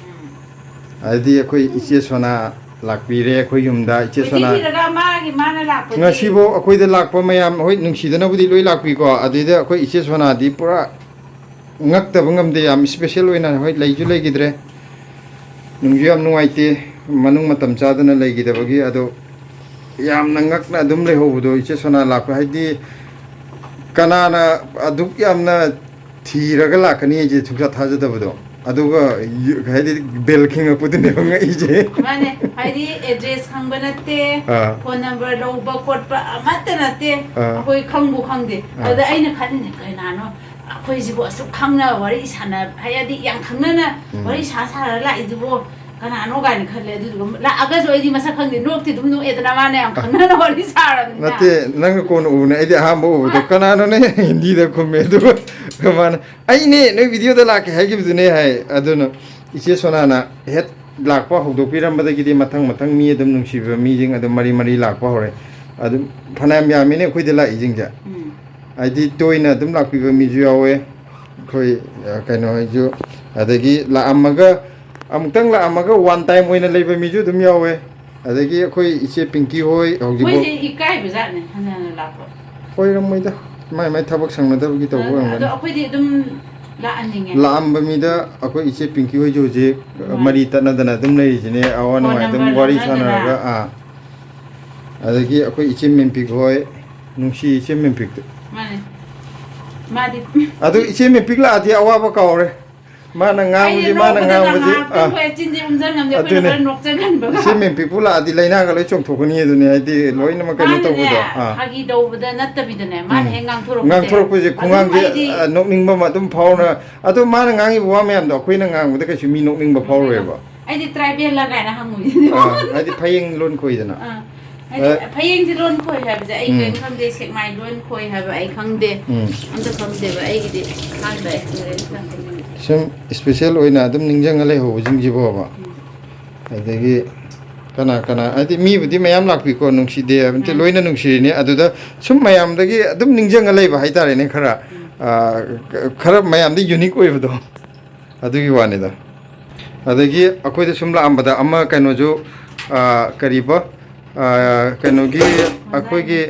ꯑꯗꯩꯗꯤ ꯑꯩꯈꯣꯏ ꯏꯆꯦ ꯁꯣꯅꯥ ꯂꯥꯛꯄꯤꯔꯦ ꯑꯩꯈꯣꯏ ꯌꯨꯝꯗ ꯏꯆꯦ ꯁꯣꯅꯥ꯫ ꯀꯣꯏꯊꯤꯔꯒ ꯃꯥꯒꯤ ꯃꯥꯅ ꯂꯥꯛꯄꯗꯤ ꯉꯁꯤꯐꯥꯎ ꯑꯩꯈꯣꯏꯗ ꯂꯥꯛꯄ ꯃꯌꯥꯝ, ꯍꯣꯏ, ꯅꯨꯡꯁꯤꯗꯅꯕꯨꯗꯤ ꯂꯣꯏ ꯂꯥꯛꯄꯤꯀꯣ, ꯑꯗꯨꯗꯩꯗ ꯑꯩꯈꯣꯏ ꯏꯆꯦ ꯁꯣꯅꯥꯗꯤ ꯄꯨꯔꯥ ꯉꯛꯇꯕ ꯉꯝꯗꯦ, ꯌꯥꯝ ꯏꯁꯄꯦꯁꯦꯜ ꯑꯣꯏꯅ꯫ ꯍꯣꯏ, ꯂꯩꯁꯨ ꯂꯩꯈꯤꯗ꯭ꯔꯦ, ꯅꯨꯡꯁꯨ ꯌꯥꯝ ꯅꯨꯡꯉꯥꯏꯇꯦ, ꯃꯅꯨꯡ ꯃꯇꯝ ꯆꯥꯗꯅ ꯂꯩꯈꯤꯗꯕꯒꯤ꯫ ꯑꯗꯣ ꯌꯥꯝꯅ ꯉꯛꯅ ꯑꯗꯨꯝ ꯂꯩꯍꯧꯕꯗꯣ ꯏꯆꯦ ꯁꯣꯅꯥ ꯂꯥꯛꯄ, ꯍꯥꯏꯗꯤ ꯀꯅꯥꯅ ꯑꯗꯨꯛ ꯌꯥꯝꯅ ꯊꯤꯔꯒ ꯂꯥꯛꯀꯅꯤ ꯍꯥꯏꯁꯦ ꯁꯨꯡꯊꯥ ꯊꯥꯖꯗꯕꯗꯣ꯫ ꯑꯗꯨꯒ ꯌꯨ-, ꯍꯥꯏꯗꯤ ꯕꯦꯜ ꯈꯤꯡꯉꯛꯄꯗꯨꯅꯦꯕ ꯉꯛꯏꯁꯦ꯫ ꯃꯥꯅꯦ, ꯍꯥꯏꯗꯤ ꯑꯦꯗ꯭ꯔꯦꯁ ꯈꯪꯕ ꯅꯠꯇꯦ, ꯑꯥ꯫ ꯐꯣꯟ ꯅꯝꯕꯔ ꯂꯧꯕ ꯈꯣꯠꯄ ꯑꯃꯠꯇ ꯅꯠꯇꯦ, ꯑꯥ꯫ ꯑꯩꯈꯣꯏ ꯈꯪꯕꯨ ꯈꯪꯗꯦ꯫ ꯑꯥ꯫ ꯑꯗꯨꯗ ꯑꯩꯅ ꯈꯜꯂꯤꯅꯦ, ꯀꯅꯥꯅꯣ ꯑꯩꯈꯣꯏꯁꯤꯕꯨ ꯑꯁꯨꯛ ꯈꯪꯅ ꯋꯥꯔꯤ ꯁꯥꯟꯅ, ꯍꯥꯏꯗꯤ ꯌꯥꯝ ꯈꯪꯅꯅ ꯎꯝ꯫ ꯋꯥꯔꯤ ꯁꯥ ꯁꯥꯔ ꯂꯥꯛꯏꯁꯤꯕꯨ ꯀꯅꯥꯅꯣ ꯀꯥꯏꯅ ꯈꯜꯂꯦ꯫ ꯑꯗꯨꯗꯨꯒ ꯂꯥꯛꯑꯒꯁꯨ ꯑꯩꯗꯤ ꯃꯁꯛ ꯈꯪꯗꯦ, ꯅꯣꯛꯇꯤ ꯑꯗꯨꯝ ꯅꯣꯛꯑꯦꯗꯅ, ꯃꯥꯅ ꯌꯥꯝ ꯈꯪꯅꯅ ꯋꯥꯔꯤ ꯁꯥꯔꯕꯅꯤꯅ꯫ ꯅꯠꯇꯦ, ꯅꯪꯅ ꯀꯣꯟꯅ ꯎꯕꯅꯦ, ꯑꯩꯗꯤ ꯑꯍꯥꯟꯕ ꯎꯕꯗꯣ꯫ "ꯀꯅꯥꯅꯣꯅꯦ?" ꯍꯤꯟꯗꯤꯗ ꯈꯨꯝꯃꯦ, ꯑꯗꯨꯒ ꯃꯥꯅ, "ꯑꯩꯅꯦ, ꯅꯣꯏ ꯚꯤꯗꯤꯑꯣꯗ ꯂꯥꯛꯀꯦ ꯍꯥꯏꯈꯤꯕꯗꯨꯅꯦ" ꯍꯥꯏ꯫ ꯑꯗꯨꯅ ꯏꯆꯦ ꯁꯣꯅꯥꯅ ꯍꯦꯛ ꯂꯥꯛꯄ ꯍꯧꯗꯣꯛꯄꯤꯔꯝꯕꯗꯒꯤꯗꯤ ꯃꯊꯪ ꯃꯊꯪ ꯃꯤ ꯑꯗꯨꯝ ꯅꯨꯡꯁꯤꯕ ꯃꯤꯁꯤꯡ ꯑꯗꯨꯝ ꯃꯔꯤ ꯃꯔꯤ ꯂꯥꯛꯄ ꯍꯧꯔꯦ꯫ ꯑꯗꯨꯝ ꯐꯅꯌꯥꯝ ꯌꯥꯝꯃꯤꯅꯦ ꯑꯩꯈꯣꯏꯗ ꯂꯥꯛꯏꯁꯤꯡꯁꯦ꯫ ꯎꯝ꯫ ꯍꯥꯏꯗꯤ ꯇꯣꯏꯅ ꯑꯗꯨꯝ ꯂꯥꯛꯄꯤꯕ ꯃꯤꯁꯨ ꯌꯥꯎꯋꯦ꯫ ꯑꯩꯈꯣꯏ, ꯑ, ꯀꯩꯅꯣ ꯍꯣꯏꯁꯨ, ꯑꯗꯒꯤ ꯂꯥꯛꯑꯝꯃꯒ, ꯑꯃꯨꯛꯇꯪ ꯂꯥꯛꯑꯝꯃꯒ ꯋꯥꯟ ꯇꯥꯏꯝ ꯑꯣꯏꯅ ꯂꯩꯕ ꯃꯤꯁꯨ ꯑꯗꯨꯝ ꯌꯥꯎꯋꯦ꯫ ꯑꯗꯒꯤ ꯑꯩꯈꯣꯏ ꯏꯆꯦ ꯄꯤꯡꯀꯤ ꯍꯣꯏ ꯍꯧꯖꯤꯛꯐꯥꯎ ꯃꯣꯏꯁꯦ ꯏꯀꯥꯏꯕ ꯖꯥꯠꯅꯦ, ꯍꯟꯅ ꯍꯟꯅ ꯂꯥꯛꯄ꯫ ꯑꯣꯏꯔꯝꯃꯣꯏꯗ, ꯃꯥꯏ ꯃꯥꯏ ꯊꯕꯛ ꯁꯪꯅꯗꯕꯒꯤ ꯇꯧꯕ ꯑꯗꯣ ꯑꯣꯏꯔꯝꯒꯅꯤ꯫ ꯑꯩꯈꯣꯏꯗꯤ ꯑꯗꯨꯝ ꯂꯥꯛꯍꯟꯅꯤꯡꯉꯦ꯫ ꯂꯥꯛꯑꯝꯕ ꯃꯤꯗ ꯑꯩꯈꯣꯏ ꯏꯆꯦ ꯄꯤꯡꯀꯤ ꯍꯣꯏꯁꯨ ꯍꯧꯖꯤꯛ ꯎꯝ꯫ ꯃꯔꯤ ꯇꯠꯅꯗꯅ ꯑꯗꯨꯝ ꯂꯩꯔꯤꯁꯤꯅꯦ, ꯑꯋꯥ ꯐꯣꯟ ꯅꯨꯡꯉꯥꯏ ꯑꯗꯨꯝ ꯅꯝꯕꯔ ꯋꯥꯔꯤ ꯂꯧꯅꯗꯅ꯫ ꯁꯥꯟꯅꯔꯒ꯫ ꯑꯥ꯫ ꯑꯗꯒꯤ ꯑꯩꯈꯣꯏ ꯏꯆꯦ ꯃꯦꯝꯄꯤꯛ ꯍꯣꯏ, ꯅꯨꯡꯁꯤ ꯏꯆꯦ ꯃꯦꯝꯄꯤꯛꯇꯨ꯫ ꯃꯥꯅꯦ꯫ ꯃꯥꯗꯤ ꯑꯗꯨ ꯏꯆꯦ ꯃꯦꯝꯄꯤꯛ ꯂꯥꯛꯑꯗꯤ ꯑꯋꯥꯕ ꯀꯥꯎꯔꯦ꯫ ꯃꯥꯅ ꯉꯥꯡꯕꯁꯦ, ꯑꯩꯗꯤ ꯃꯥꯅ ꯅꯣꯛꯄꯗ ꯉꯥꯡꯕꯁꯦ, ꯉꯥꯏꯍꯥꯛꯇꯪ ꯑꯥ꯫ ꯑꯩꯈꯣꯏ ꯆꯤꯟꯁꯦ ꯎꯝꯖꯟ ꯉꯝꯗꯦ, ꯑꯩꯈꯣꯏꯅ ꯑꯗꯨꯅꯦ꯫ ꯈꯔ ꯅꯣꯛꯆꯒꯟꯕꯒ꯫ ꯏꯆꯦ ꯃꯦꯝꯄꯤꯛꯄꯨ ꯂꯥꯛꯑꯗꯤ ꯂꯥꯏꯅꯥꯒ ꯂꯣꯏ ꯆꯣꯡꯊꯣꯛꯀꯅꯤ ꯑꯗꯨꯅꯦ, ꯍꯥꯏꯗꯤ ꯂꯣꯏꯅꯃꯛ ꯀꯩꯅꯣ ꯃꯥꯅꯅꯦ, ꯇꯧꯕꯗꯣ꯫ ꯑꯥ꯫ ꯐꯥꯒꯤ ꯇꯧꯕꯗ ꯅꯠꯇꯕꯤꯗꯅꯦ, ꯃꯥꯅ ꯎꯝ꯫ ꯍꯦꯛ ꯉꯥꯡꯊꯣꯔꯛꯄꯁꯦ꯫ ꯉꯥꯡꯊꯣꯔꯛꯄꯁꯦ, ꯑꯗꯨꯝ ꯈꯨꯉꯥꯡꯁꯦ, ꯑꯩꯗꯤ ꯑ, ꯅꯣꯛꯅꯤꯡꯕ ꯑꯃ ꯑꯗꯨꯝ ꯐꯥꯎꯅ-, ꯑꯗꯣ ꯃꯥꯅ ꯉꯥꯡꯉꯤꯕ ꯋꯥ ꯃꯌꯥꯝꯗꯣ ꯑꯩꯈꯣꯏꯅ ꯉꯥꯡꯕꯗ ꯀꯩꯁꯨ ꯃꯤ ꯅꯣꯛꯅꯤꯡꯕ ꯐꯥꯎꯔꯣꯏꯕ꯫ ꯑꯩꯗꯤ ꯇ꯭ꯔꯥꯏꯕꯦꯜꯂ ꯀꯥꯏꯅ ꯍꯪꯉꯨꯏꯅꯦ꯫ ꯑꯥ, ꯍꯥꯏꯗꯤ ꯐꯌꯦꯡ ꯂꯣꯟ ꯈꯣꯏꯗꯅ꯫ ꯑꯥ꯫ ꯍꯥꯏꯗꯤ ꯑ, ꯐꯌꯦꯡꯁꯦ ꯂꯣꯟ ꯈꯣꯏ ꯍꯥꯏꯕꯁꯦ ꯑꯩ ꯎꯝ꯫ ꯀꯔꯤꯝ ꯈꯪꯗꯦ, ꯁꯦꯛꯃꯥꯏ ꯂꯣꯟ ꯈꯣꯏ ꯍꯥꯏꯕ ꯑꯩ ꯈꯪꯗꯦ꯫ ꯎꯝ꯫ ꯑꯝꯇ ꯈꯪꯗꯦꯕ ꯑꯩꯒꯤꯗꯤ꯫ ꯑꯍꯥꯟꯕ experience ꯉꯥꯛꯇꯅꯤ꯫ ꯁꯨꯝ ꯏꯁꯄꯤꯁꯦꯜ ꯑꯣꯏꯅ ꯑꯗꯨꯝ ꯅꯤꯡꯁꯤꯡꯉ ꯂꯩꯍꯧꯕꯁꯤꯡꯁꯤꯕꯣꯕ꯫ ꯑꯗꯒꯤ ꯀꯅꯥ ꯀꯅꯥ, ꯍꯥꯏꯗꯤ ꯃꯤꯕꯨꯗꯤ ꯃꯌꯥꯝ ꯂꯥꯛꯄꯤꯀꯣ, ꯅꯨꯡꯁꯤꯗꯦ ꯍꯥꯏꯕ ꯅꯠꯇꯦ, ꯎꯝ꯫ ꯂꯣꯏꯅ ꯅꯨꯡꯁꯤꯔꯤꯅꯤ꯫ ꯑꯗꯨꯗ ꯁꯨꯝ ꯃꯌꯥꯝꯗꯒꯤ ꯑꯗꯨꯝ ꯅꯤꯡꯁꯤꯡꯉ ꯂꯩꯕ ꯍꯥꯏꯇꯥꯔꯦꯅꯦ, ꯈꯔ, ꯎꯝ꯫ ꯑ, ꯈꯔ ꯃꯌꯥꯝꯗ ꯌꯨꯅꯤꯛ ꯑꯣꯏꯕꯗꯣ, ꯑꯗꯨꯒꯤ ꯋꯥꯅꯤꯗ꯫ ꯑꯗꯒꯤ ꯑꯩꯈꯣꯏꯗ ꯁꯨꯝ ꯂꯥꯛꯑꯝꯕꯗ ꯑꯃ ꯀꯩꯅꯣꯁꯨ, ꯑ, ꯀꯔꯤꯕ? ꯑ, ꯀꯩꯅꯣꯒꯤ, ꯑꯩꯈꯣꯏꯒꯤ,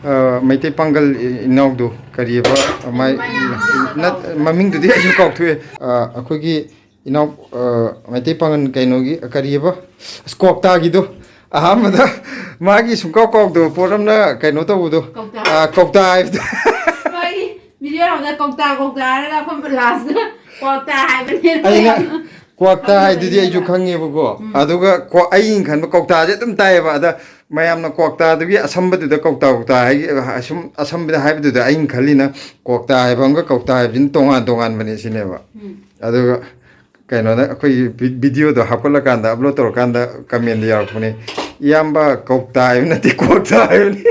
ꯑ, ꯃꯩꯇꯩ ꯄꯥꯡꯒꯜ ꯏ-, ꯏꯅꯥꯎꯗꯣ, ꯀꯔꯤꯕ? ꯃꯥꯏ-, ꯅꯠ-, ꯃꯃꯤꯡꯗꯨꯗꯤ ꯑꯩꯁꯨ ꯀꯥꯎꯊꯣꯛꯑꯦ꯫ ꯑ, ꯑꯩꯈꯣꯏꯒꯤ ꯏꯅꯥꯎ, ꯑ, ꯃꯩꯇꯩ ꯄꯥꯡꯒꯜ ꯀꯩꯅꯣꯒꯤ, ꯀꯔꯤꯕ? ꯑꯁ, ꯀ꯭ꯋꯥꯛꯇꯥꯒꯤꯗꯣ꯫ ꯑꯍꯥꯟꯕꯗ ꯃꯥꯒꯤ ꯁꯨꯡꯀꯥꯎ ꯀꯥꯎꯗꯕ ꯄꯣꯠ ꯑꯃꯅ ꯀꯩꯅꯣ ꯇꯧꯕꯗꯣ꯫ ꯀꯧꯇꯥ꯫ ꯑ, ꯀꯧꯇꯥ ꯍꯥꯏꯕꯗꯣ꯫ ꯃꯥꯒꯤ ꯃꯤꯗꯤ ꯌꯥꯎꯔꯝꯗ ꯀꯧꯇꯥ, ꯀꯧꯇꯥ ꯍꯥꯏꯔꯒ ꯑꯩꯈꯣꯏ ꯂꯥꯁꯇ ꯀ꯭ꯋꯥꯛꯇꯥ ꯍꯥꯏꯕꯅꯦ꯫ ꯑꯩꯅ ꯀ꯭ꯋꯥꯛꯇꯥ ꯍꯥꯏꯗꯨꯗꯤ ꯑꯩꯁꯨ ꯈꯪꯉꯦꯕꯀꯣ꯫ ꯎꯝ꯫ ꯑꯗꯨꯒ ꯀ꯭ꯋꯥ-, ꯑꯩꯅ ꯈꯟꯕ ꯀꯧꯇꯥꯁꯦ ꯑꯗꯨꯝ ꯇꯥꯏꯌꯦꯕ꯫ ꯑꯗ ꯃꯌꯥꯝꯅ ꯀ꯭ꯋꯥꯛꯇꯥꯗꯨꯒꯤ ꯑꯁꯝꯕꯗꯨꯗ ꯀꯧꯇꯥ, ꯀꯧꯇꯥ ꯍꯥꯏ-, ꯁꯨꯝ ꯑꯁꯝꯕꯗ ꯍꯥꯏꯕꯗꯨꯗ ꯑꯩꯅ ꯈꯜꯂꯤꯅ ꯀ꯭ꯋꯥꯛꯇꯥ ꯍꯥꯏꯕ ꯑꯃꯒ ꯀꯧꯇꯥ ꯍꯥꯏꯕꯁꯤꯅ ꯇꯣꯉꯥꯟ ꯇꯣꯉꯥꯟꯕꯅꯦ ꯁꯤꯅꯦꯕ꯫ ꯎꯝ꯫ ꯑꯗꯨꯒ ꯀꯩꯅꯣꯗ ꯑꯩꯈꯣꯏꯒꯤ ꯚꯤ-, ꯚꯤꯗꯤꯑꯣꯗꯣ ꯍꯥꯞꯀꯠꯂꯀꯥꯟꯗ, ꯑꯞꯂꯣꯗ ꯇꯧꯔꯀꯥꯟꯗ ꯀꯃꯦꯟꯗ ꯌꯥꯎꯔꯛꯄꯅꯦ, "ꯏꯌꯥꯝꯕ ꯀꯧꯇꯥ ꯍꯥꯏꯕ ꯅꯠꯇꯦ, ꯀ꯭ꯋꯥꯛꯇꯥ ꯍꯥꯏꯕꯅꯤ"꯫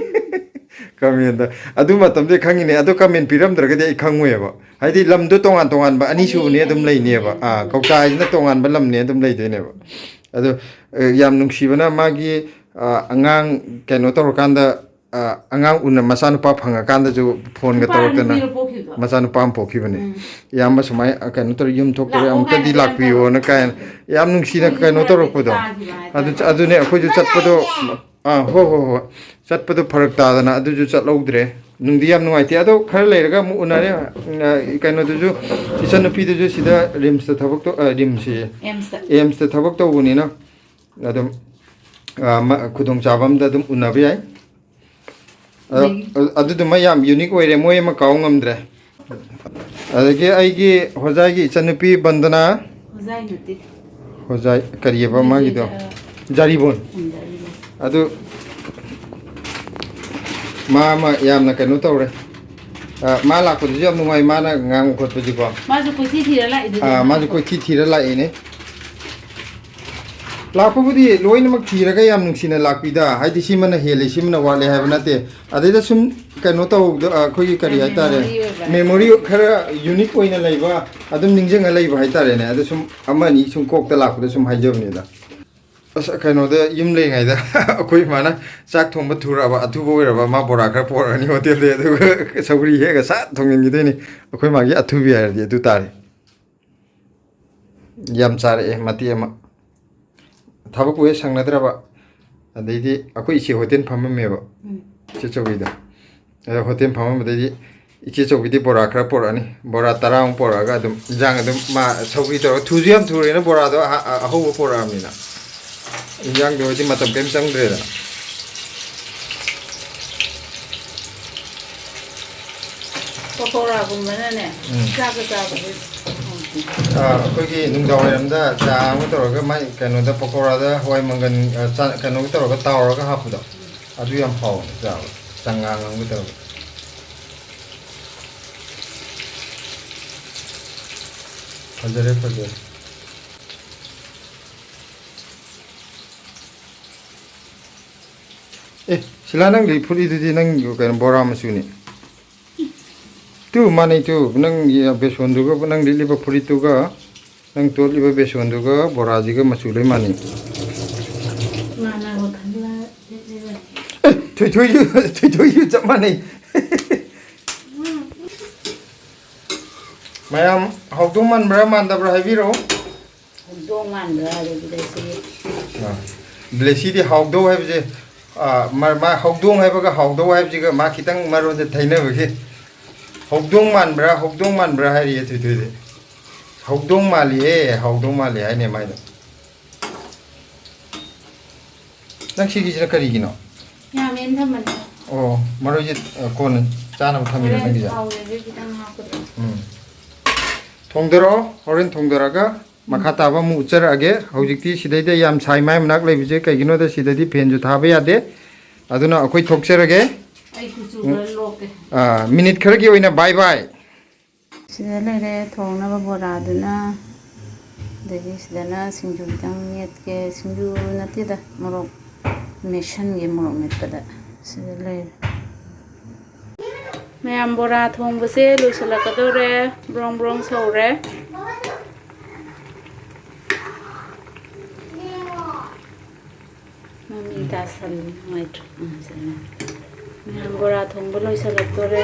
ꯀꯃꯦꯟꯗ꯫ ꯑꯗꯨ ꯃꯇꯝꯗꯨꯗ ꯈꯪꯉꯤꯅꯦ꯫ ꯑꯗꯣ ꯀꯃꯦꯟ ꯄꯤꯔꯝꯗ꯭ꯔꯒꯗꯤ ꯑꯩ ꯈꯪꯉꯣꯏꯕ꯫ ꯍꯥꯏꯗꯤ ꯂꯝꯗꯣ ꯇꯣꯉꯥꯟ ꯇꯣꯉꯥꯟꯕ ꯑꯅꯤ ꯁꯨꯕꯅꯤ ꯑꯗꯨꯝ ꯂꯩꯅꯦꯕ꯫ ꯑꯥ, ꯀꯧꯇꯥ ꯍꯥꯏꯁꯤꯅ ꯇꯣꯉꯥꯟꯕ ꯂꯝꯅꯦ ꯑꯗꯨꯝ ꯂꯩꯗꯣꯏꯅꯦꯕ꯫ ꯑꯗꯣ, ꯑ, ꯌꯥꯝ ꯅꯨꯡꯁꯤꯕꯅ ꯃꯥꯒꯤ, ꯑ, ꯑꯉꯥꯡ ꯀꯩꯅꯣ ꯇꯧꯔꯀꯥꯟꯗ, ꯑ, ꯑꯉꯥꯡ ꯎꯅ-, ꯃꯆꯥꯅꯨꯄꯥ ꯐꯪꯉꯀꯥꯟꯗꯁꯨ ꯐꯣꯟꯒ ꯅꯨꯄꯥꯔ ꯇꯧꯔꯛꯇꯅ꯫ ꯅꯨꯄꯤꯔ ꯄꯣꯛꯈꯤꯕꯗꯣ? ꯃꯆꯥꯅꯨꯄꯥ ꯑꯃ ꯄꯣꯛꯈꯤꯕꯅꯦ꯫ ꯎꯝ꯫ "ꯏꯌꯥꯝꯕ ꯁꯨꯃꯥꯏꯅ, ꯑ, ꯀꯩꯅꯣ ꯇꯧꯔꯦ, ꯌꯨꯝ ꯊꯣꯛꯇꯣꯔꯦ, ꯂꯥꯛꯑꯣ ꯑꯃꯨꯛꯇꯗꯤ ꯀꯥꯏꯅ ꯂꯥꯛꯄꯤꯌꯣꯅ" ꯀꯥꯏꯅ꯫ ꯌꯥꯝ ꯅꯨꯡꯁꯤꯅ ꯑꯩꯈꯣꯏꯁꯨ ꯀꯩꯅꯣ ꯐꯔꯛꯇꯤ ꯇꯧꯔꯛꯄꯗꯣ꯫ ꯇꯥꯈꯤꯕ ꯍꯥꯏꯇꯥꯔꯦ꯫ ꯑꯗꯨ, ꯑꯗꯨꯅꯦ ꯑꯩꯈꯣꯏꯁꯨ ꯆꯠꯄꯗꯣ꯫ ꯑꯥ, ꯍꯣꯏ, ꯍꯣꯏ, ꯍꯣꯏ꯫ ꯆꯠꯄꯗꯣ ꯐꯔꯛ ꯇꯥꯗꯅ ꯑꯗꯨꯁꯨ ꯆꯠꯍꯧꯗ꯭ꯔꯦ꯫ ꯅꯨꯡꯗꯤ ꯌꯥꯝ ꯅꯨꯡꯉꯥꯏꯇꯦ꯫ ꯑꯗꯣ ꯈꯔ ꯂꯩꯔꯒ ꯑꯃꯨꯛ ꯎꯅꯔꯦ꯫ ꯑ, ꯀꯩꯅꯣꯗꯨꯁꯨ, ꯏꯆꯟꯅꯨꯄꯤꯗꯨꯁꯨ ꯁꯤꯗ ꯔꯤꯝꯁꯇ ꯊꯕꯛ ꯇꯧ-, ꯑ, ꯔꯤꯝꯁꯁꯤꯌꯦ꯫ ꯑꯦꯝꯁꯇ꯫ ꯑꯦꯝꯁꯇ ꯊꯕꯛ ꯇꯧꯕꯅꯤꯅ ꯑꯗꯨꯝ, ꯑ, ꯃ-, ꯈꯨꯗꯣꯡꯆꯥꯕ ꯑꯝꯗ ꯑꯗꯨꯝ ꯎꯅꯕ ꯌꯥꯏ꯫ ꯑ, ꯑꯗꯒꯤ ꯑ-, ꯑꯗꯨꯗꯨꯃ ꯌꯥꯝ ꯌꯨꯅꯤꯛ ꯑꯣꯏꯔꯦ, ꯃꯣꯏ ꯑꯃ ꯀꯥꯎ ꯉꯝꯗ꯭ꯔꯦ꯫ ꯑꯗꯒꯤ ꯑꯩꯒꯤ ꯍꯣꯖꯥꯏꯒꯤ ꯏꯆꯟꯅꯨꯄꯤ ꯕꯟꯗꯅꯥ꯫ ꯍꯣꯖꯥꯏ ꯅꯠꯇꯦ꯫ ꯍꯣꯖꯥꯏ ꯀꯔꯤꯑꯕ ꯃꯣꯏꯒꯤ ꯃꯥꯒꯤꯗꯣ? ꯖ-, ꯖꯥꯔꯤꯕꯣꯟ꯫ ꯎꯝ, ꯖꯥꯔꯤꯕꯣꯟ꯫ ꯑꯗꯨ ꯃꯥ ꯑꯃ ꯌꯥꯝꯅ ꯀꯩꯅꯣ ꯇꯧꯔꯦ꯫ ꯑ, ꯃꯥ ꯂꯥꯛꯄꯗꯨꯁꯨ ꯌꯥꯝ ꯅꯨꯡꯉꯥꯏ, ꯃꯥꯅ ꯉꯥꯡꯕ ꯈꯣꯠꯄꯁꯤꯀꯣ꯫ ꯃꯥꯁꯨ ꯀꯣꯏꯊꯤ ꯊꯤꯔ ꯂꯥꯛꯏꯗꯨꯗꯤ ꯑ, ꯃꯥꯁꯨ ꯃꯥꯅꯀꯣ꯫ ꯀꯣꯏꯊꯤ ꯊꯤꯔ ꯂꯥꯛꯏꯅꯦ꯫ ꯂꯥꯛꯄꯕꯨꯗꯤ ꯂꯣꯏꯅꯃꯛ ꯊꯤꯔꯒ ꯌꯥꯝ ꯅꯨꯡꯁꯤꯅ ꯂꯥꯛꯄꯤꯗ, ꯍꯥꯏꯗꯤ ꯁꯤꯃꯅ ꯍꯦꯜꯂꯤ, ꯁꯤꯃꯅ ꯋꯥꯠꯂꯤ ꯍꯥꯏꯕ ꯅꯠꯇꯦ꯫ ꯑꯗꯩꯗ ꯁꯨꯝ ꯀꯩꯅꯣ ꯇꯧꯕꯗ, ꯑꯩꯈꯣꯏꯒꯤ ꯀꯔꯤ ꯍꯥꯏꯇꯥꯔꯦ, ꯃꯦꯃꯣꯔꯤ ꯑꯣꯏꯕ꯫ ꯃꯦꯃꯣꯔꯤ ꯈꯔ ꯌꯨꯅꯤꯛ ꯑꯣꯏꯅ ꯂꯩꯕ, ꯑꯗꯨꯝ ꯅꯤꯡꯁꯤꯡꯉ ꯂꯩꯕ ꯍꯥꯏꯇꯥꯔꯦꯅꯦ꯫ ꯑꯗ ꯁꯨꯝ ꯑꯃ ꯑꯅꯤ ꯁꯨꯝ ꯀꯣꯛꯇ ꯂꯥꯛꯄꯗ ꯁꯨꯝ ꯍꯥꯏꯖꯕꯅꯤꯗ꯫ ꯑꯁ, ꯀꯩꯅꯣꯗ ꯌꯨꯝ ꯂꯩꯔꯤꯉꯩꯗ ꯑꯩꯈꯣꯏ ꯏꯃꯥꯅ ꯆꯥꯛ ꯊꯣꯡꯕ ꯊꯨꯔꯛꯑꯕ, ꯑꯊꯨꯕ ꯑꯣꯏꯔꯕ, ꯃꯥ ꯕꯣꯔꯥ ꯈꯔ ꯄꯣꯔꯛꯑꯅꯤ ꯍꯣꯇꯦꯜꯗꯩ, ꯑꯗꯨꯒ ꯁꯧꯒ꯭ꯔꯤ ꯍꯦꯛꯑꯒ ꯁꯠ ꯊꯣꯡꯖꯤꯟꯈꯤꯗꯣꯏꯅꯤ꯫ ꯑꯩꯈꯣꯏ ꯃꯥꯒꯤ ꯑꯊꯨꯕꯤ ꯍꯥꯏꯔꯗꯤ ꯑꯗꯨ ꯇꯥꯔꯦ꯫ ꯌꯥꯝ ꯆꯥꯔꯛꯑꯦ ꯃꯇꯦꯛ ꯑꯃ꯫ ꯊꯕꯛꯄꯨ ꯍꯦꯛ ꯁꯪꯅꯗ꯭ꯔꯕ꯫ ꯑꯗꯩꯗꯤ ꯑꯩꯈꯣꯏ ꯏꯆꯦ ꯍꯣꯇꯦꯜ ꯐꯝꯃꯝꯃꯦꯕ, ꯎꯝ꯫ ꯏꯆꯦ ꯆꯧꯕꯤꯗꯣ꯫ ꯑꯗ ꯍꯣꯇꯦꯜ ꯐꯝꯃꯝꯕꯗꯩꯗꯤ ꯏꯆꯦ ꯆꯧꯕꯤꯗꯤ ꯕꯣꯔꯥ ꯈꯔ ꯄꯣꯔꯛꯑꯅꯤ, ꯕꯣꯔꯥ ꯇꯔꯥꯃꯨꯛ ꯄꯣꯔꯛꯑꯒ ꯑꯗꯨꯝ ꯏꯟꯖꯥꯡ ꯑꯗꯨꯝ ꯃꯥ ꯁꯧꯒ꯭ꯔꯤ ꯇꯧꯔꯒ, ꯊꯨꯁꯨ ꯌꯥꯝ ꯊꯨꯔꯦꯅ, ꯕꯣꯔꯥꯗꯣ ꯑꯍ-, ꯑ-, ꯑꯍꯧꯕ ꯄꯣꯔꯛꯑꯕꯅꯤꯅ ꯏꯟꯖꯥꯡꯗꯣ ꯍꯧꯖꯤꯛ ꯃꯇꯝ ꯀꯔꯤꯝ ꯆꯪꯗ꯭ꯔꯦꯗꯅ꯫ ꯄꯀꯧꯔꯥꯒꯨꯝꯕꯅꯅꯦ, ꯎꯝ꯫ ꯆꯥꯛꯀ ꯆꯥꯕꯗꯤ ꯍꯥꯎꯇꯦ꯫ ꯑꯥ, ꯑꯩꯈꯣꯏꯒꯤ ꯅꯨꯡꯗꯥꯡ ꯋꯥꯏꯔꯝꯗ ꯆꯥ ꯑꯃ ꯇꯧꯔꯒ ꯃꯥꯏ ꯀꯩꯅꯣꯗ, ꯄꯀꯧꯔꯥꯗ ꯍꯋꯥꯏ ꯃꯪꯒꯟ, ꯑ, ꯆꯥ-, ꯀꯩꯅꯣꯒ ꯇꯧꯔꯒ, ꯇꯥꯎꯔꯒ ꯍꯥꯞꯄꯗꯣ, ꯑꯗꯨ ꯌꯥꯝ ꯍꯥꯎꯕꯅꯦ ꯆꯥꯕ, ꯆꯉꯥꯡ ꯑꯃꯒ ꯇꯧꯔꯒ꯫ ꯐꯖꯔꯦ, ꯐꯖꯔꯦ꯫ ꯑꯦ, ꯁꯤꯂꯥ, ꯅꯪꯒꯤ ꯐꯨꯔꯤꯠꯇꯨꯗꯤ ꯅꯪ ꯀꯩꯅꯣ, ꯕꯣꯔꯥ ꯃꯆꯨꯅꯤ꯫ ꯇꯨ ꯃꯥꯟꯅꯩ ꯇꯨ, ꯅꯪꯒꯤ ꯕꯦꯁꯣꯟꯗꯨꯒ, ꯅꯪ ꯂꯤꯠꯂꯤꯕ ꯐꯨꯔꯤꯠꯇꯨꯒ, ꯅꯪ ꯇꯣꯠꯂꯤꯕ ꯕꯦꯁꯣꯟꯗꯨꯒ ꯕꯣꯔꯥꯁꯤꯒ ꯃꯆꯨ ꯂꯣꯏ ꯃꯥꯟꯅꯩ꯫ ꯃꯥꯟꯅꯕ ꯈꯜꯂ ꯂꯤꯠꯂꯤꯕꯅꯤ꯫ ꯑꯦ, ꯊꯣꯏꯊꯣꯏꯁꯨ, ꯊꯣꯏꯊꯣꯏꯁꯨ ꯆꯞ ꯃꯥꯟꯅꯩ꯫ ꯃꯌꯥꯝ ꯍꯧꯗꯧ ꯃꯥꯟꯕ꯭ꯔꯥ ꯃꯥꯟꯗꯕ꯭ꯔꯥ ꯍꯥꯏꯕꯤꯔꯛꯑꯣ꯫ ꯍꯧꯗꯣꯡ ꯃꯥꯟꯕ꯭ꯔꯥ ꯍꯥꯏꯕꯗꯨꯗ ꯁꯤ꯫ ꯑꯥ, ꯕ꯭ꯂꯦꯁꯤꯗꯤ ꯍꯥꯎꯗꯧ ꯍꯥꯏꯕꯁꯦ, ꯑꯥ, ꯃꯥ, ꯃꯥ ꯍꯧꯗꯣꯡ ꯍꯥꯏꯕꯒ ꯍꯥꯎꯗꯧ ꯍꯥꯏꯕꯁꯤꯒ ꯃꯥ ꯈꯤꯇꯪ ꯃꯔꯣꯟꯁꯦ ꯊꯩꯅꯕꯒꯤ, "ꯍꯧꯗꯣꯡ ꯃꯥꯟꯕ꯭ꯔꯥ, ꯍꯧꯗꯣꯡ ꯃꯥꯟꯕ꯭ꯔꯥ?" ꯍꯥꯏꯔꯤꯌꯦ ꯊꯣꯏꯊꯣꯏꯗꯤ꯫ "ꯍꯧꯗꯣꯡ ꯃꯥꯜꯂꯤꯍꯦ, ꯍꯧꯗꯣꯡ ꯃꯥꯜꯂꯤ" ꯍꯥꯏꯅꯦ ꯃꯥꯏꯗꯣ꯫ ꯅꯪ ꯁꯤꯒꯤꯁꯤꯅ ꯀꯔꯤꯒꯤꯅꯣ? ꯌꯥꯝꯃꯦꯅ ꯊꯝꯕꯅꯦ꯫ ꯑꯣ, ꯃꯔꯣꯏꯁꯦ, ꯑ, ꯀꯣꯟꯅ ꯆꯥꯅꯕ ꯊꯝꯃꯤꯔꯣ ꯍꯣꯔꯦꯟ ꯅꯪꯒꯤꯁꯦ? ꯊꯥꯎ ꯂꯩꯔꯗꯤ ꯈꯤꯇꯪ ꯍꯥꯞꯀꯗꯕ꯫ ꯎꯝ꯫ ꯊꯣꯡꯗꯔꯛꯑꯣ, ꯍꯣꯔꯦꯟ ꯊꯣꯡꯗꯔꯛꯑꯒ ꯃꯈꯥ ꯇꯥꯕ ꯑꯃꯨꯛ ꯎꯠꯆꯔꯛꯑꯒꯦ꯫ ꯍꯧꯖꯤꯛꯇꯤ ꯁꯤꯗꯩꯗ ꯌꯥꯝ ꯁꯥꯏ ꯃꯥꯏ ꯃꯅꯥꯛ ꯂꯩꯕꯁꯦ, ꯀꯩꯒꯤꯅꯣꯗ ꯁꯤꯗꯗꯤ ꯐꯦꯟꯁꯨ ꯊꯥꯕ ꯌꯥꯗꯦ꯫ ꯑꯗꯨꯅ ꯑꯩꯈꯣꯏ ꯊꯣꯛꯆꯔꯒꯦ꯫ ꯑꯩ ꯀꯨꯆꯨ ꯈꯔ ꯂꯣꯛꯀꯦ꯫ ꯑꯥ, ꯃꯤꯅꯤꯠ ꯈꯔꯒꯤ ꯑꯣꯏꯅ ꯕꯥꯏ ꯕꯥꯏ꯫ ꯁꯤꯗ ꯂꯩꯔꯦ ꯊꯣꯡꯅꯕ ꯕꯣꯔꯥꯗꯨꯅ, ꯑꯗꯒꯤ ꯁꯤꯗꯅ ꯁꯤꯡꯖꯨ ꯈꯤꯇꯪ ꯃꯦꯠꯀꯦ꯫ ꯁꯤꯡꯖꯨ ꯅꯠꯇꯦꯗ, ꯃꯣꯔꯣꯛ ꯃꯦꯠꯁꯟꯒꯦ, ꯃꯣꯔꯣꯛ ꯃꯦꯠꯄꯗ꯫ ꯁꯤꯗ ꯂꯩꯔꯦ꯫ ꯃꯌꯥꯝ, ꯕꯣꯔꯥ ꯊꯣꯡꯕꯁꯦ ꯂꯣꯏꯁꯤꯜꯂꯛꯀꯗꯧꯔꯦ꯫ ꯕ꯭ꯔꯣꯡ ꯕ꯭ꯔꯣꯡ ꯁꯧꯔꯦ꯫ ꯃꯃꯤ ꯇꯥꯁꯜꯂꯤ, ꯅꯨꯡꯉꯥꯏꯇ꯭ꯔꯣ? ꯎꯝ, ꯁꯤꯗ꯫ ꯃꯌꯥꯝ, ꯕꯣꯔꯥ ꯊꯣꯡꯕ ꯂꯣꯏꯁꯤꯜꯂꯛꯇꯣꯔꯦ꯫